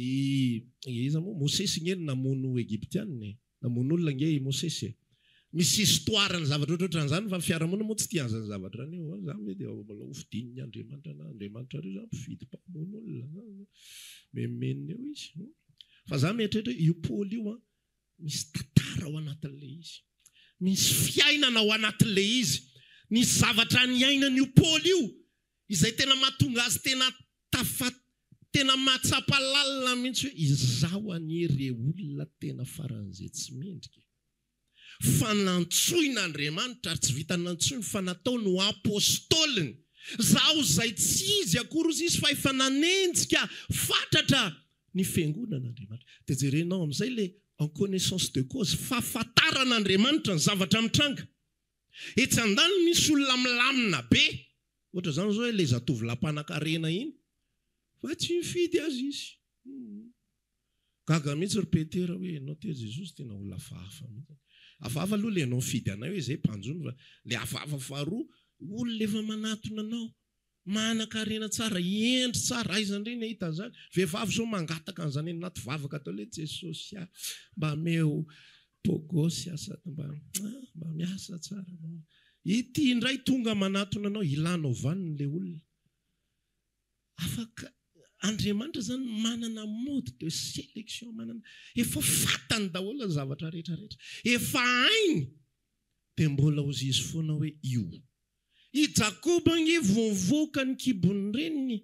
I iza moa? Mosesy nge no namono Egyptiana e. Namono olona nge i Mosesy e. Misy histoire ny zavatra ohatrohatran'izany fa ny fiarahamonina moa tsy tia an'izany zavatra izany io. Za ve dia mbola hofidin'ny Andriamanitra na Andriamanitrareo za mpifidy mpamono olona. Menomenona eo izy. Fa za mieritreritra hoe io Paoly io an, misy tantara ao anatin'ilay izy. Misy fiainana ao anatin'ilay izy. Nisy zavatra niainan'io Paoly io izay tena mahatonga azy tena tafa tena mahatsapa lalina mihitsy hoe izaho anie re olona tena faran'izay tsy mendrika e. Fa nantsoin'Andriamanitra ary tsy vitan'ny nantsoiny fa nataony ho apostoliny. Zaho izay tsy izy akory hozy izy fa efa nanenjika fatratra ny fiangonan'Andriamanitra. Dia jerenao amin'izay ilay en connaissance de cause, fahafantaran'Andriamanitra ny zavatra mitranga. Etsy andaniny misy olona milamina be, ohatra izany izao hoe ilay zatovolahy mpanankarena iny, fa tsy mifidy azy izy. Gaga mihitsy ry Petera hoe ianao te Jesosy tena olona hafahafa mihitsy. Hafahafa aloha ilay ianao mifidy anay hoe izay mpanjono fa ilay hafahafa faharoa olona efa manatona anao, manan-karena tsara, hendry tsara, aiza indray ny ahita an'izany? Vehivavy izao mangataka an'izany any anaty vavaka daholo hoe Jesosy ah, mba ameo bogosy aho sady mba mba miasa tsara. Ity indray tonga manatona anao, ilanao vanona ilay olona. Afaka, Andriamanitra zany manana mode de sélection, manana, efa fantany daholo ny zavatra rehetra rehetra, efa hainy, dia mbola hozy izy foana hoe io. I Jakoba ange vao nivoaka ny kibon'ny reniny,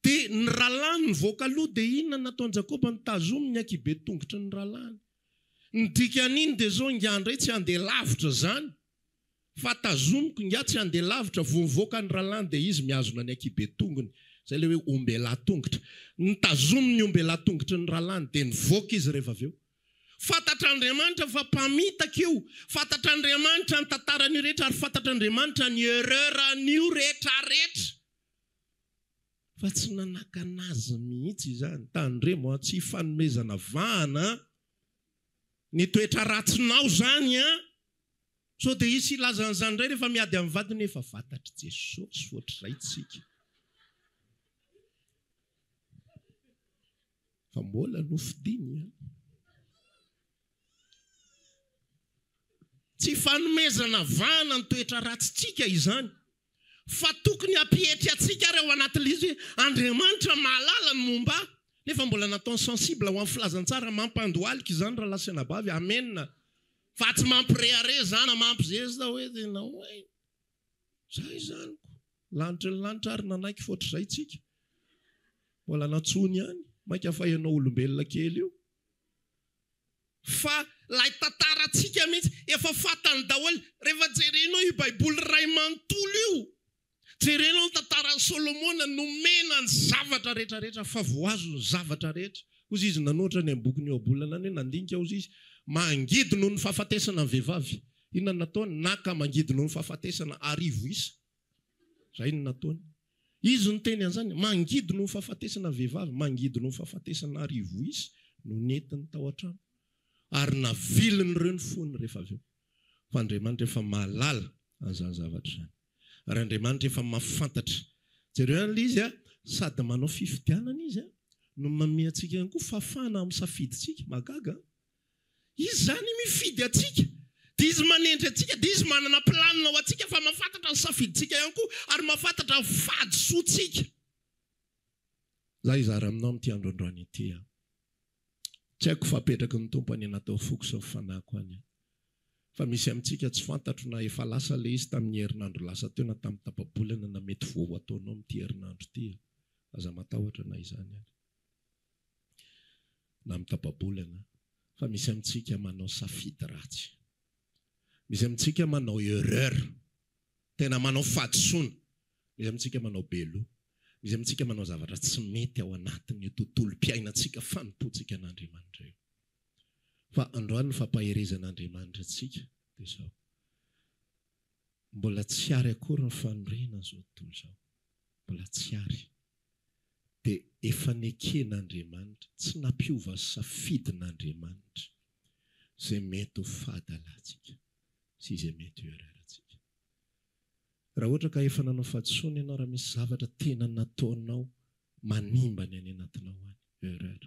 dia ny rahalahiny nivoaka aloha, dia inona no nataon'i Jakoba? Nitazominy ny ankihibe tongotry ny rahalahiny. Ny dikan'iny dia izao, ingahy indray tsy handeha lavitra izany. Fa tazomiko ingahy tsy handeha lavitra, vao mivoaka ny rahalahiny dia izy mihazona ny ankihibe tongony, izay ilay hoe ombelahy tongotra. Notazominy ny ombelahy tongotry ny rahalahiny dia nivoaka izy rehefa avy eo. Fantatr'Andriamanitra fa mpamitaka io, fantatr'Andriamanitra ny tantaran'io rehetra ary fantatr'Andriamanitra ny erreur an'io rehetra rehetra. Fa tsy nanakana azy mihitsy izany. Tandremo an, tsy ifanomezana vahana an! Ny toetra ratsinao izany an! Sao dia hisy hilaza an'izany indray rehefa miady amin'ny vadiny hoe efa fantatr'i Jesosy ohatr'izay tsika. Fa mbola nofidiny ihany. Tsy fanomezana vahana ny toetra ratsintsika izany. Fa tokony hampietry antsika ary ao anatin'ilay izy hoe Andriamanitra mahalala ny momba ahy. Nefa mbola nataony sensible ho amin'ny filazantsara mampandohalika izany rahalahy sy anabavy. Amen. Fa tsy mampirehareha zany na mampizesta hoe tena hoe zay izany ko. Lanitry ny lanitra ary nanaiky fa ohatr'izay tsika. Mbola nantsoiny ihany. Mainka fa ianao olombelona kely io. Fa ilay tantarantsika mihitsy efa fantany daholo. Rehefa jerenao io baiboly iray manontolo io, jerenao ny tantaran'i Solomona, nomena ny zavatra rehetra rehetra fa voazo ny zavatra rehetra. Hozy izy nanoratra ny amin'ny bokin'ny Ohabolana any hoe nandinika hozy izy, mangidy noho ny fahafatesana ny vehivavy. Inona no nataony? Naka mangidy noho ny fahafatesana arivo isa. Izay no nataony. Izy no niteny an'izany, mangidy noho ny fahafatesana ny vehivavy, mangidy noho ny fahafatesana arivo isa no nentiny tao an-trano. Ary navilin'ireo ny fony rehefa avy eo. Fa Andriamanitra efa mahalala an'izany zavatra izany. Ary Andriamanitra efa mahafantatra. Jereo ihany ilay izy a, sady manao fifidianana Izy no manome antsika ihany koa fahafahana amin'ny safidintsika. Mahagaga an! Izy izany mifidy antsika, dia Izy manendry antsika, dia Izy manana planina ho antsika fa mahafantatra ny safidintsika ihany koa ary mahafantatra ny fahadisoantsika. Za hizara aminao amin'ity andro androany ity aho. Tsy haiko fa apetraky ny Tompo any anatin'ny foko sy ny fanahiko any. Fa misy amintsika tsy fantatro na efa lasa ilay izy tamin'ny herinandro lasa teo na tamin'ny tapa-bolana na mety vao ho ataonao amin'ity herinandro ity a. Aza matahotra na izany ary. Na amin'ny tapa-bolana. Fa misy amintsika manao safidy ratsy. Misy amintsika manao erreur. Tena manao fahadisoana. Misy amintsika manao be loha. Misy amintsika manao zavatra tsy mety ao anatin'io tontolom-piainantsika fanompoantsika an'Andriamanitra io. Fa androany ny fampaherezan'Andriamanitra antsika dia izao, Mbola tsy ary akory ny fanorenana izao tontolo izao. Mbola tsy ary. Dia efa neken'Andriamanitra, tsy nampiova safidin'Andriamanitra izay mety ho fahadalantsika sy izay mety ho erreur-ntsika. Raha ohatra ka efa nanao fahadisoana ianao, raha misy zavatra tena nataonao manimba ny any anatinao any, erreur.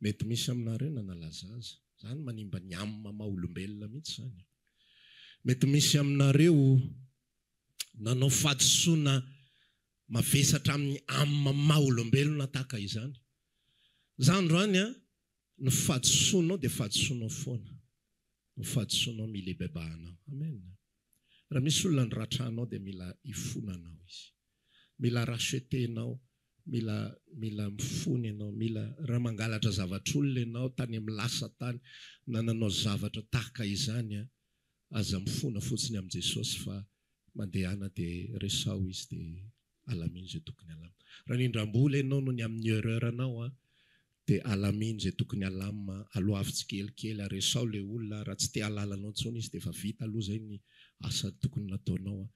Mety misy aminareo nanala zaza. Zany manimba ny âme maha olombelona mihitsy zany. Mety misy aminareo nanao fahadisoana mavesatra amin'ny âme maha olombelona tahaka izany. Za androany an, ny fahadisoanao dia fahadisoanao foana. Ny fahadisoanao mila ibebahanao. Amen. Raha misy olona noratranao dia mila ifonanao izy. Mila racheter-nao, mila mila mifona ianao, mila raha mangalatra zavatr'olona ianao tany amin'ny lasa tany na nanao zavatra tahaka izany an, aza mifona fotsiny amin'i Jesosy fa mandehana dia resaho izy dia alamino izay tokony alamina. Raha nindram-bola ianao noho ny amin'ny erreur anao an, dia alamino izay tokony alamina, aloavy tsikelikely ary resaho ilay olona, raha tsy te hahalala anao intsony izy dia efa vita aloha izay ny asa tokony nataonao an.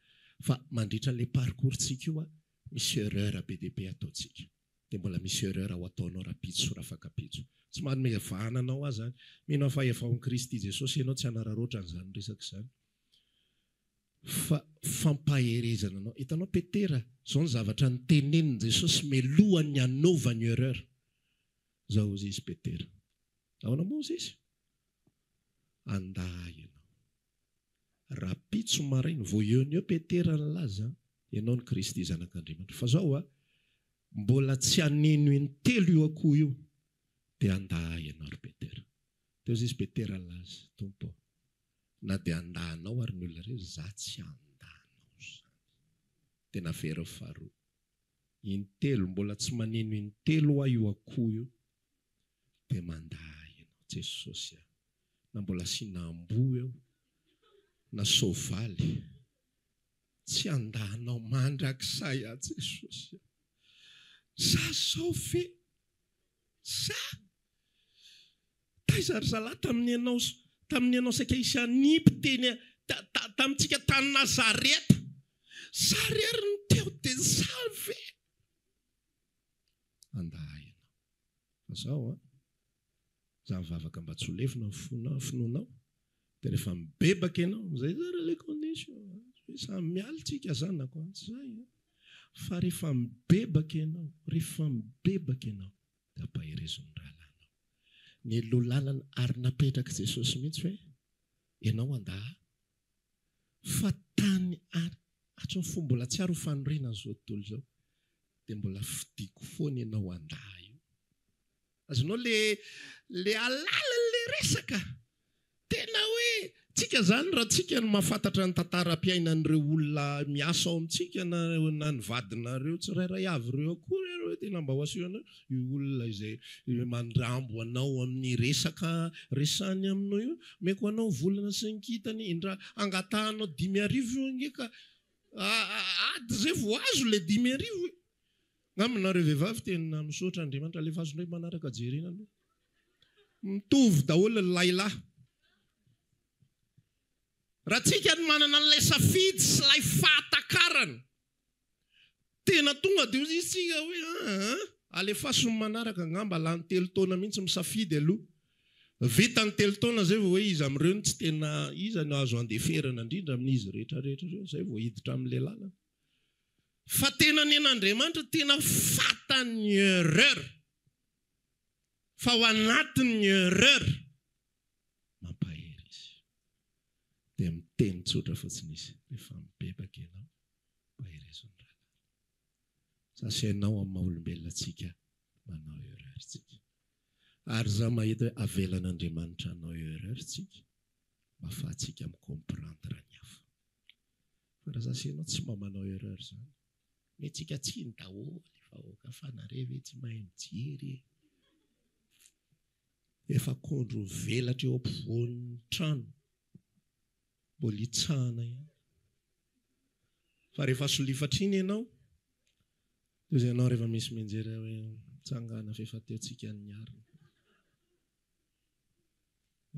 Fa mandritra ilay parcours-tsika io an, misy erreur be dia be ataontsika. Dia mbola misy erreur ho ataonao rahampitso sy rafakampitso. Tsy manome vahana anao aho izany. Mino aho fa efa ao amin'i Kristy Jesosy ianao tsy hanararaotra an'izany resaka izany. Fa fampaherezana anao. Hitanao Petera, izao ny zavatra notenenin'i Jesosy melohan'ny hanaovany erreur. Izao hozy izy Petera. Ahoana moa hozy izy? Andà ahy ianao. Rahampitso maraina, vao eo no eo Petera nilaza, Ianao no Kristy Zanak'Andriamanitra. Fa izao a, mbola tsy haneno intelo io akoho io, dia handà ahy ianao ry Petera. Teo hozy izy Petera nilaza, Tompo ô, na dia handà anao ary ny olona rehetra, izaho tsy handà anao izany. Dia naveriny faharoa. Intelo, mbola tsy maneno intelo hoa io akoho io, dia mandà ahy ianao. Jesosy a! na mbola asiana amboa eo na soavaly tsy handà anao mandrakizay aho Jesosy a! Za zao ve? Za? Taiza ry zalahy tamin'ny ianao tamin'ny ianao saika hisy hanipy teny tamintsika tany Nazareta? Za rery no teo dia za ve? Handà ahy ianao. Fa zao an! Za mivavaka mba tsy ho levona ny fonao, finoanao, dia rehefa mibebaka ianao, zay zara le condition, hoe samy miala tsika zanako an, tsy zay an, fa rehefa mibebaka ianao, rehefa mibebaka ianao, dia ampaherezo ny rahalahinao. Ny loha lalana ary napetrak'i Jesosy mihitsy hoe, ianao handà ahy, fa tany ary, hatry ny fony mbola tsy ary ho fanorenana izao tontolo izao, dia mbola fidiko foana ianao handà ahy io. Azonao le le alalan le resaka. Tena hoe tsika zany raha tsika no mahafantatra ny tantaram-piainan'ireo olona miasa ao amintsika na na ny vadinareo tsirairay avy ireo akory ary hoe tena mba ho asehonareo io olona izay mandrambo anao amin'ny resaka resahiny aminao io, omeko anao volana sy ny kintana indra angatahanao 5000 io ange ka ady zay vao azo le 5000 e. Angamba nareo vehivavy tena misaotra Andriamanitra alefaso ndray manaraka jerena aloha. Mitovy daholo ny lahilahy. Raha tsika no manana an'ilay safidy sy ilay fahatakarana, tena tonga dia hoy isika hoe aa alefaso ny manaraka, angamba lany telo taona mihitsy misafidy aloha. Vita ny telo taona izay vao hoe iza amin'ireo no tsy tena, iza no azo andeferana indrindra amin'izy rehetra rehetra ireo, izay vao hiditra amin'ilay lalana. Fa tena nen'Andriamanitra tena fatan'ny erreur. Fa ao anatin'ny erreur mampahery izy. Dia miteny tsotra fotsiny izy, rehefa mibebaka ianao, maherezo ny rahalahy. Za sy ianao amin'ny maha olombelona antsika manao erreur tsika. Ary za mahita hoe avelan'Andriamanitra hanao erreur tsika. Mba afahantsika mi-comprendre ny hafa. Fa raha za sy ianao tsy mba manao erreur zany. Omentsika tsiny daholo vahoaka fa nareo ve tsy mahay mijery e. Efa akondro mivelatra eo ampovoan'ny trano mbola hitsahana ihany. Fa rehefa solifatra iny ianao dia izay ianao rehefa misy mianjera hoe mitsangàna f'efa teo tsika niarina.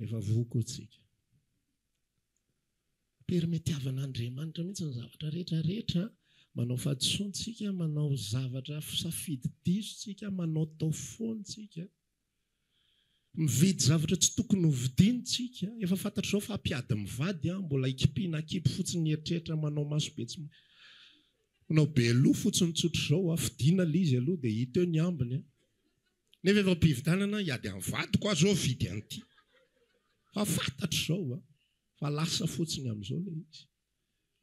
Efa voa koa tsika. Permetiavan'Andriamanitra mihitsy ny zavatra rehetra rehetra, manao fahadisoana tsika, manao zavatra safidy diso tsika, manaotao foana tsika, mividy zavatra tsy tokony ho vidiana tsika, efa fantatr'izao fa hampiady mivady an, mbola hikipiana akipy fotsiny ny eritreritra manao maso be tsy manao be loha fotsiny tsotr'izao an, vidiana ilay izy aloha dia hita eo ny ambiny an. Nefa efa am-pividianana hiady amin'ny vadiko aho zao hividy an'ity. Fa fantatro izao a, fa lasa fotsiny amin'izao ilay izy.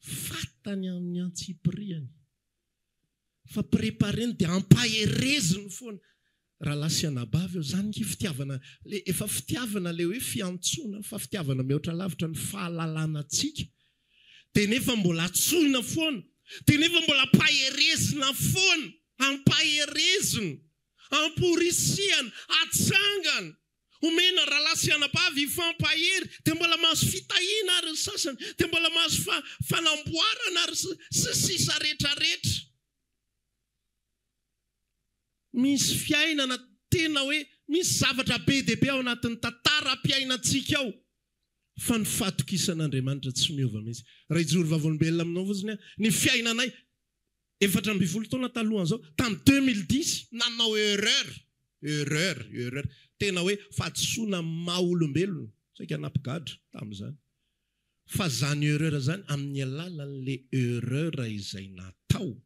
Fantany amin'ny antsipiriany. Fa prépareny dia ampahereziny foana. Rahalahy sy anabavy ô, izany nge fitiavana, le efa fitiavana ilay hoe fiantsoana, fa fitiavana mihoatra lavitra ny fahalalana antsika. Dia nefa mbola antsoina foana, dia nefa mbola ampaherezina foana. Ampaherezina, amporisihana, atsangana, omena rahalahy sy anabavy hifampahery, dia mbola mahazo fitahiana ary ny sasany, dia mbola mahazo fanamboarana ary sy ny sisa rehetra rehetra. Misy fiainana tena hoe misy zavatra be dia be ao anatin'ny tantaram-piainantsika ao fa ny fahatokisan'Andriamanitra tsy miova mihitsy. Raha hijoro vavolombelona aminao fotsiny aho, ny fiainanay, 14 taona talohan'izao, tamin'ny 2010, nanao erreur, erreur, erreur, tena hoe fahadisoana maha olombelona, saika nampigadra tamin'izany. Fa izany erreur izany, amin'ny alalan'ilay erreur izay natao,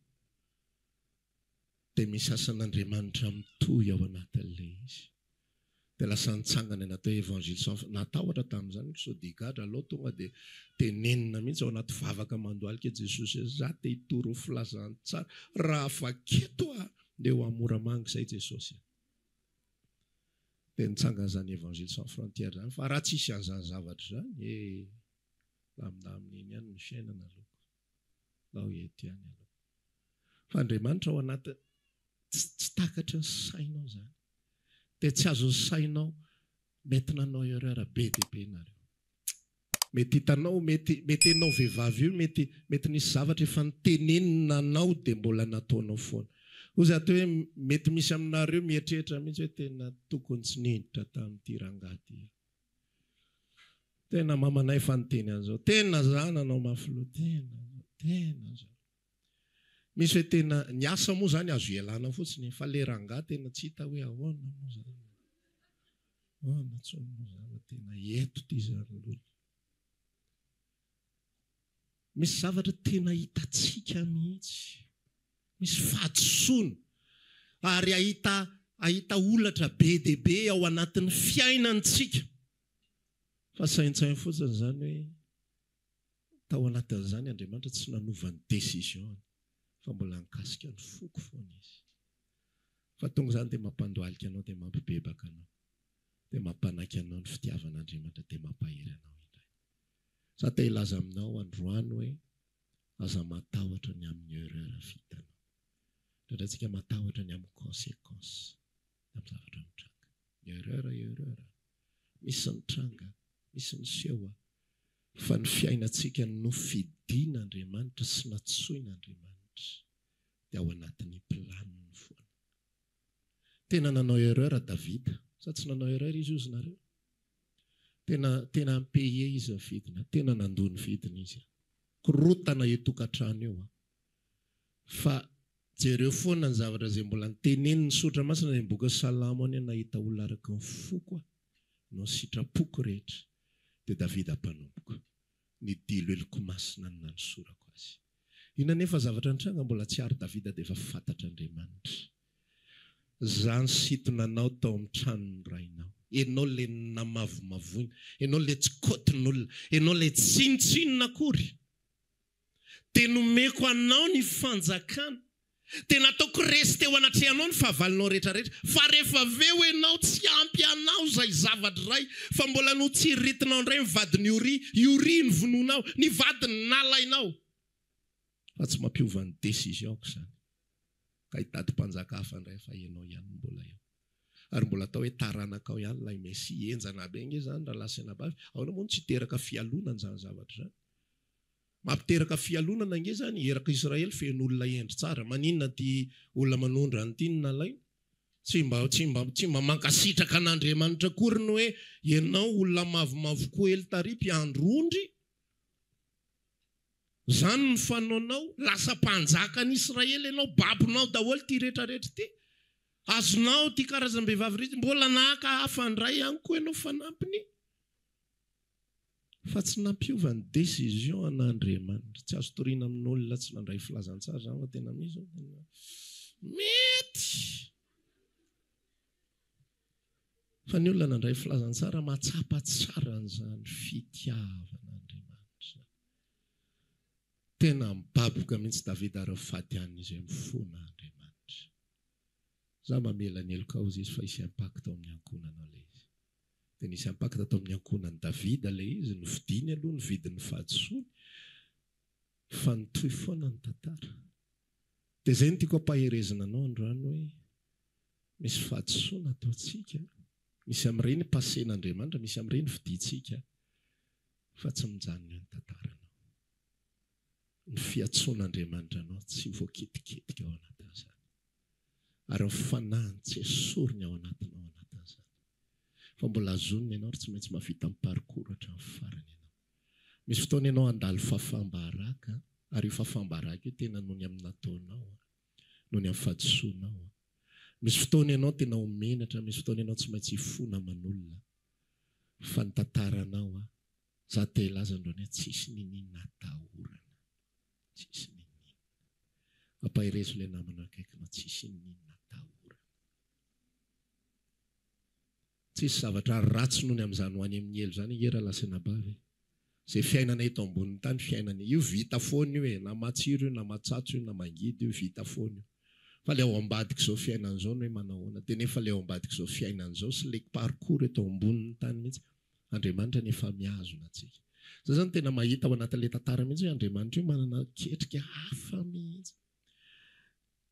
dia misy asan'Andriamanitra mitohy ao anatin'ilay izy. Dia lasa nitsangana ny atao hoe Évangile sans natahotra tamin'izany ko sao dia higadra, aleo tonga dia tenenina mihitsy ao anaty vavaka mandohalika Jesosy hoe za te hitory ny filazantsara, raha afaka eto aho dia ho Moramanga izay Jesosy a. Dia nitsangana izany Évangile sans frontière izany fa raha tsisy an'izany zavatra izany eh, lamindamina eny ihany ny fiainana aloha. Lao eto ihany ianao. Fa Andriamanitra ao anaty tsy tsy takatry ny sainao izany. Dia tsy azon'ny sainao mety nanao erreur be dia be nareo. Mety hitanao mety mety ianao vehivavy io mety mety nisy zavatra efa nitenenina anao dia mbola nataonao foana. Hoy za teo hoe mety misy aminareo mieritreritra mihitsy hoe tena tokony tsy niditra tamin'ity rangahy ity aho. Tena mamanay fa niteny an'izao. Tena za nanao mafy loha. Tena zao. Tena zao. Misy hoe tena, ny asa moa zany azo ialana fotsiny e, fa le rangahy tena tsy hita hoe ahoana moa zany. Ahoana tsony moa zany fa tena eto ty zany lolo. Misy zavatra tena hitantsika mihitsy. Misy fahadisoana. Ary hahita hahita holatra be dia be ao anatin'ny fiainantsika. Fa saintsaino fotsiny izany hoe tao anatin'izany Andriamanitra tsy nanova ny décision-ny fa mbola nikasika ny foko foana Izy. Fa tonga izany dia mampandohalika anao dia mampibebaka anao. Dia mampanaiky anao ny fitiavan'Andriamanitra dia mampahery anao indray. Za te hilaza aminao androany hoe aza matahotra ny amin'ny erreur vitanao. Indraindray tsika matahotra ny amin'ny consequence ny amin'ny zavatra mitranga. Ny erreur erreur. Misy mitranga, misy miseho fa ny fiainantsika nofidin'Andriamanitra sy natsoin'Andriamanitra dia ao anatin'ny planiny foana. Tena nanao erreur Davida. Sa tsy nanao erreur izy ozy nareo? Tena tena mi-payer izy ny vidiny a! Tena nandoa ny vidiny izy a! Korontana io tokantrano io a! Fa jereo foana ny zavatra izay mbola notenenin'ny soratra masina any amin'ny bokin'ny Salamo any nahita olona araka ny foko aho, noho ny sitrapoko rehetra, dia Davida mpanompoko. Ny diloiloko masina no nanosorako azy. Inona anefa zavatra nitranga mbola tsy ary Davida dia efa fantatr'Andriamanitra. Za nisintona anao tao amin'ny tranon'ny rainao. Ianao ilay namavomavoina, ianao ilay tsy kaotin'olona, ianao ilay tsinontsinona akory. Dia nomeko anao ny fanjakana. Dia nataoko resy teo anatrehanao ny fahavalonao rehetra rehetra. Fa rehefa avy eo ianao tsy ampy anao izay zavatra iray, fa mbola notsiriritinao indray ny vadin'i Oria, i Oria novonoinao, ny vadiny nalainao. Fa tsy mampiova ny décision-ko izany. Ka hitady mpanjaka hafa indray fa ianao ihany no mbola eo. Ary mbola atao hoe taranakao ihany ilay Mesia. Henjana be ange izany rahalahy sy anabavy. Ahoana moa no tsy hiteraka fialonana izany zavatra izany? Mampiteraka fialonana ange izany, eraka Israely feno olona hendry tsara. Maninona ity olona manondrana ity no nalaina? Tsy mba tsy mba tsy mba mankasitraka an'Andriamanitra akory ny hoe ianao olona mavomavo koely tary mpiandry ondry. Izany no fanaonao, lasa mpanjakan'i Israely ianao, babonao daholo ity rehetra rehetra ity. Azonao ity karazam-behivavy ity, mbola naka hafa indray ihany koa ianao fanampiny. Fa tsy nampiova ny décision an'Andriamanitra. Tsy azo toriana amin'olona tsy nandray filazantsara izany fa tena misy tena mety. Fa ny olona nandray filazantsara mahatsapa tsara an'izany fitiavan'Andriamanitra izany. Tena mibaboka mihitsy Davida ary mifady hanina izay mifona Andriamanitra. Za mamela ny helokao hozy izy fa hisy impact ao amin'ny ankohonanao ilay izy. Dia nisy impact tao amin'ny ankohonan'i Davida ilay izy, nofidiny aloha ny vidin'ny fahadisoany, fa nitohy foana ny tantara. Dia izay no tiako ampaherezina anao androany hoe misy fahadisoana ataontsika, misy amin'ireny passen'Andriamanitra, misy amin'ireny fidintsika, fa tsy mijanona eo ny tantaranao. Ny fiantsoan'Andriamanitra anao tsy voakitikitika ao anatin'izany. Ary ny fanahiny tsy esoriny ao anatinao ao anatin'izany. Fa mbola azoniny ianao ary tsy maintsy mahavita ny parcours hatramin'ny farany ianao. Misy fotoana ianao handalo fahafaham-baraka ary io fahafaham-baraka io tena noho ny amin'ny nataonao, noho ny amin'ny fahadisoanao. Misy fotoana ianao tena ho menatra, misy fotoana ianao tsy maintsy hifona aman'olona. Fa ny tantaranao, za te hilaza androany hoe tsisy niniana atahorana. Tsisy niniana. Ampaherezo ilay namana akaikinao, tsisy niniana atahorana. Tsisy zavatra ratsy noho ny amin'izany ho any amin'ny helo izany ange rahalahy sy anabavy e. Izay fiainana eto ambonin'ny tany fiainana io vita foana io e, na matsiro io na matsatso io na mangidy io vita foana io. Fa ilay ao ambadik'izao fiainana izao no hoe manahoana. Dia nefa ilay ao ambadik'izao fiainana izao sy ilay parcours eto ambonin'ny tany mihitsy Andriamanitra anie efa mihazona antsika. Za zany tena mahita ao anatin'ilay tantara mihitsy hoe Andriamanitra io manana ketrika hafa mihitsy.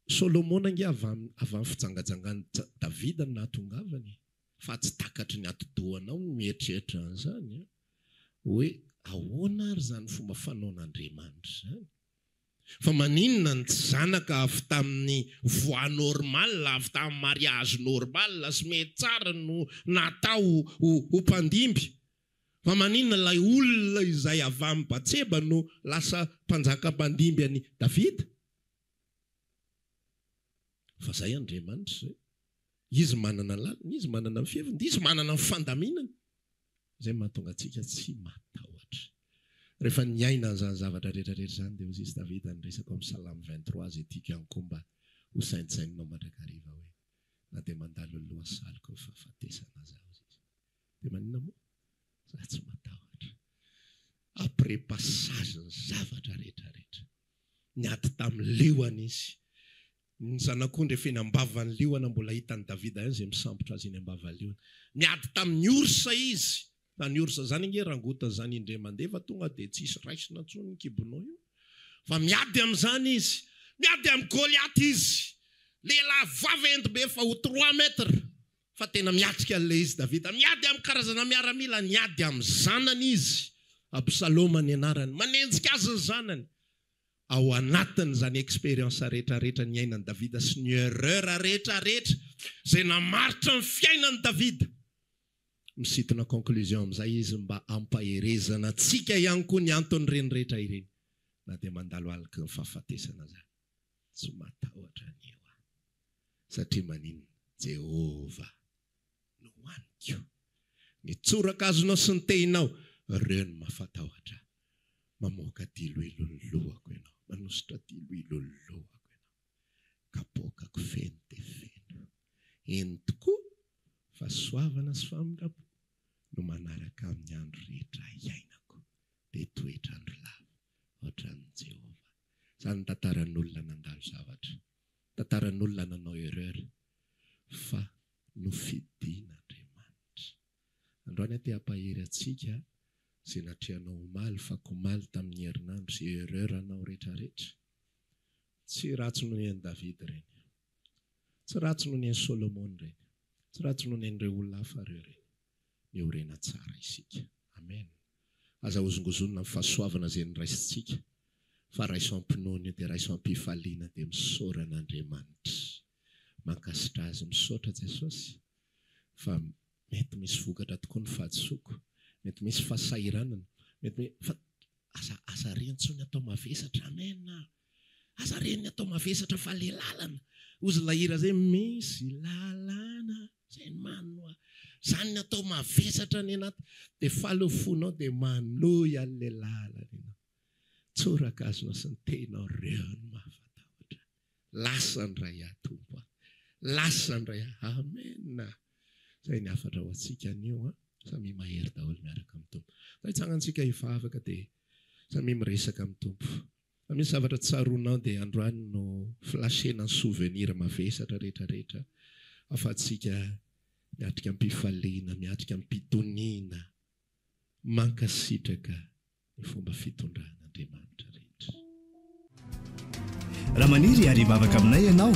Solomona ange avy amin'ny avy amin'ny fijangajangan'i Davida no nahatongavany e. Fa tsy takatry ny atidohanao ny mieritreritra an'izany an. Hoe ahoana ary izany fomba fanaon'Andriamanitra izany? Fa maninona ny tsy zanaka avy tamin'ny voie normale, avy tamin'ny mariage normal sy mety tsara no natao ho ho mpandimby? Fa maninona ilay olona izay avy amin'i Batseba no lasa mpanjaka mpandimby an'i Davida? Fa zay Andriamanitra zay. Izy manana ny lalany, Izy manana ny fiheviny, dia Izy manana ny fandaminany. Izay no mahatonga antsika tsy matahotra. Rehefa niaina an'izany zavatra rehetra rehetra izany dia hoy izy Davida niresaka ao amin'ny Salamo 23 izay tiako ihany koa mba ho saintsaininao mandrakariva hoe na dia mandalo ny lohasaliko ny fahafatesana aza aho hoy izy dia maninona moa? Za tsy matahotra. Après passage ny zavatra rehetra rehetra. Niady tamin'ny liona izy. Ny zanak'ondry efa eny am-bavan'ny liona, mbola hitan'i Davida ihany izay misambotra azy eny am-bavan'ny liona. Niady tamin'ny orsa izy. Na ny orsa izany ange rangotiny izany indray mandeha fa tonga dia tsisy raisina intsony ny kibonao io. Fa miady amin'izany izy. Miady amin'i Goliata izy. Lehilahy vaventy be efa ho trois mètres. Fa tena miatrika an'ilay izy Davida. Miady amin'ny karazana miaramila, niady amin'ny zanany izy. Absaloma ny anarany. Manenjika azy ny zanany. Ao anatin'izany expérience rehetra rehetra niainan'i Davida sy ny erreur rehetra rehetra izay namaritra ny fiainan'i Davida. Misintona conclusion amin'izay izy mba hampaherezana antsika ihany koa ny anton'ireny rehetra ireny na dia mandalo aloky ny fahafatesana aza. Tsy matahotra an'io aho. Satria maninona? Jehovah no hohaniko. Ny tsorakazonao sy ny tehinao, ireo no mahafatahotra ahy. Mamoaka diloilo ny lohako ianao, manosotra diloilo ny lohako ianao. Kapoakako feno dia feno. Eny tokoa, fahasoavana sy famindram-po no manaraka amin'ny andro rehetra iainako, dia toetra andro lava, hoatran'i Jehovah. Izany ny tantaran'olona nandalo zavatra. Tantaran'olona nanao erreur fa nofidin'Andriamanitra. Androany aho te hampahery antsika izay natrehanao omaly, fakomaly tamin'ny herinandro, izay erreur anao retraretra. Tsy ratsy noho ny an'i Davida ireny. Tsy ratsy noho ny an'i Solomona ireny. Tsy ratsy noho ny an'ireo olona hafa ireo ireny. Miorena tsara isika. Amen. Aza hozongozonina amin'ny fahasoavana izay noraisintsika, fa raiso am-pinoana io dia raiso am-pifaliana dia misaora an'Andriamanitra. Mankasitra Azy. Misaotra Jesosy fa mety misy vokatra tokoa ny fahadisoako, mety misy fahasahiranana, mety fa aza aza re intsony atao mavesatra. Amen. Aza re ny atao mavesatra fa le lalana. Hozy ilay hira zay misy lalana zay manoa. Zany ny atao mavesatra any anaty de faly eo fonao de manohy anle lalana ianao. Tsorakazonao sy ny tehinao reo no mahafatahotra. Lasa ndray aho Tompo a. Lasa ndray aho. Amen. Zay ny hafatra ho antsika anio a. Samia mahery daholo miaraka amin'ny Tompo. Zay tsangantsika hivavaka de samia miresaka amin'ny Tompo. Raha misy zavatra tsaroanao dia androany no flasher-na ny souvenir mavesatra rehetra rehetra afahantsika miatrika am-pifaliana, miatrika am-pitoniana, mankasitraka ny fomba fitondran'Andriamanitra rehetra. Raha maniry ary hivavaka aminay ianao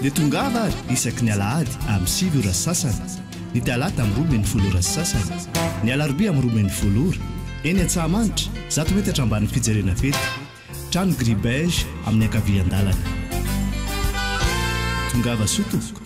dia tongava ary isaky ny alahady amin'ny 9 ora sy sasany, ny talata amin'ny 12 ora sy sasany, ny alarobia amin'ny 12 ora, eny Antsahamanitra, 100 metatra ambanin'ny fijerena fety, trano gris beige amin'ny ankavian-dalana. Tongava soa tompoko.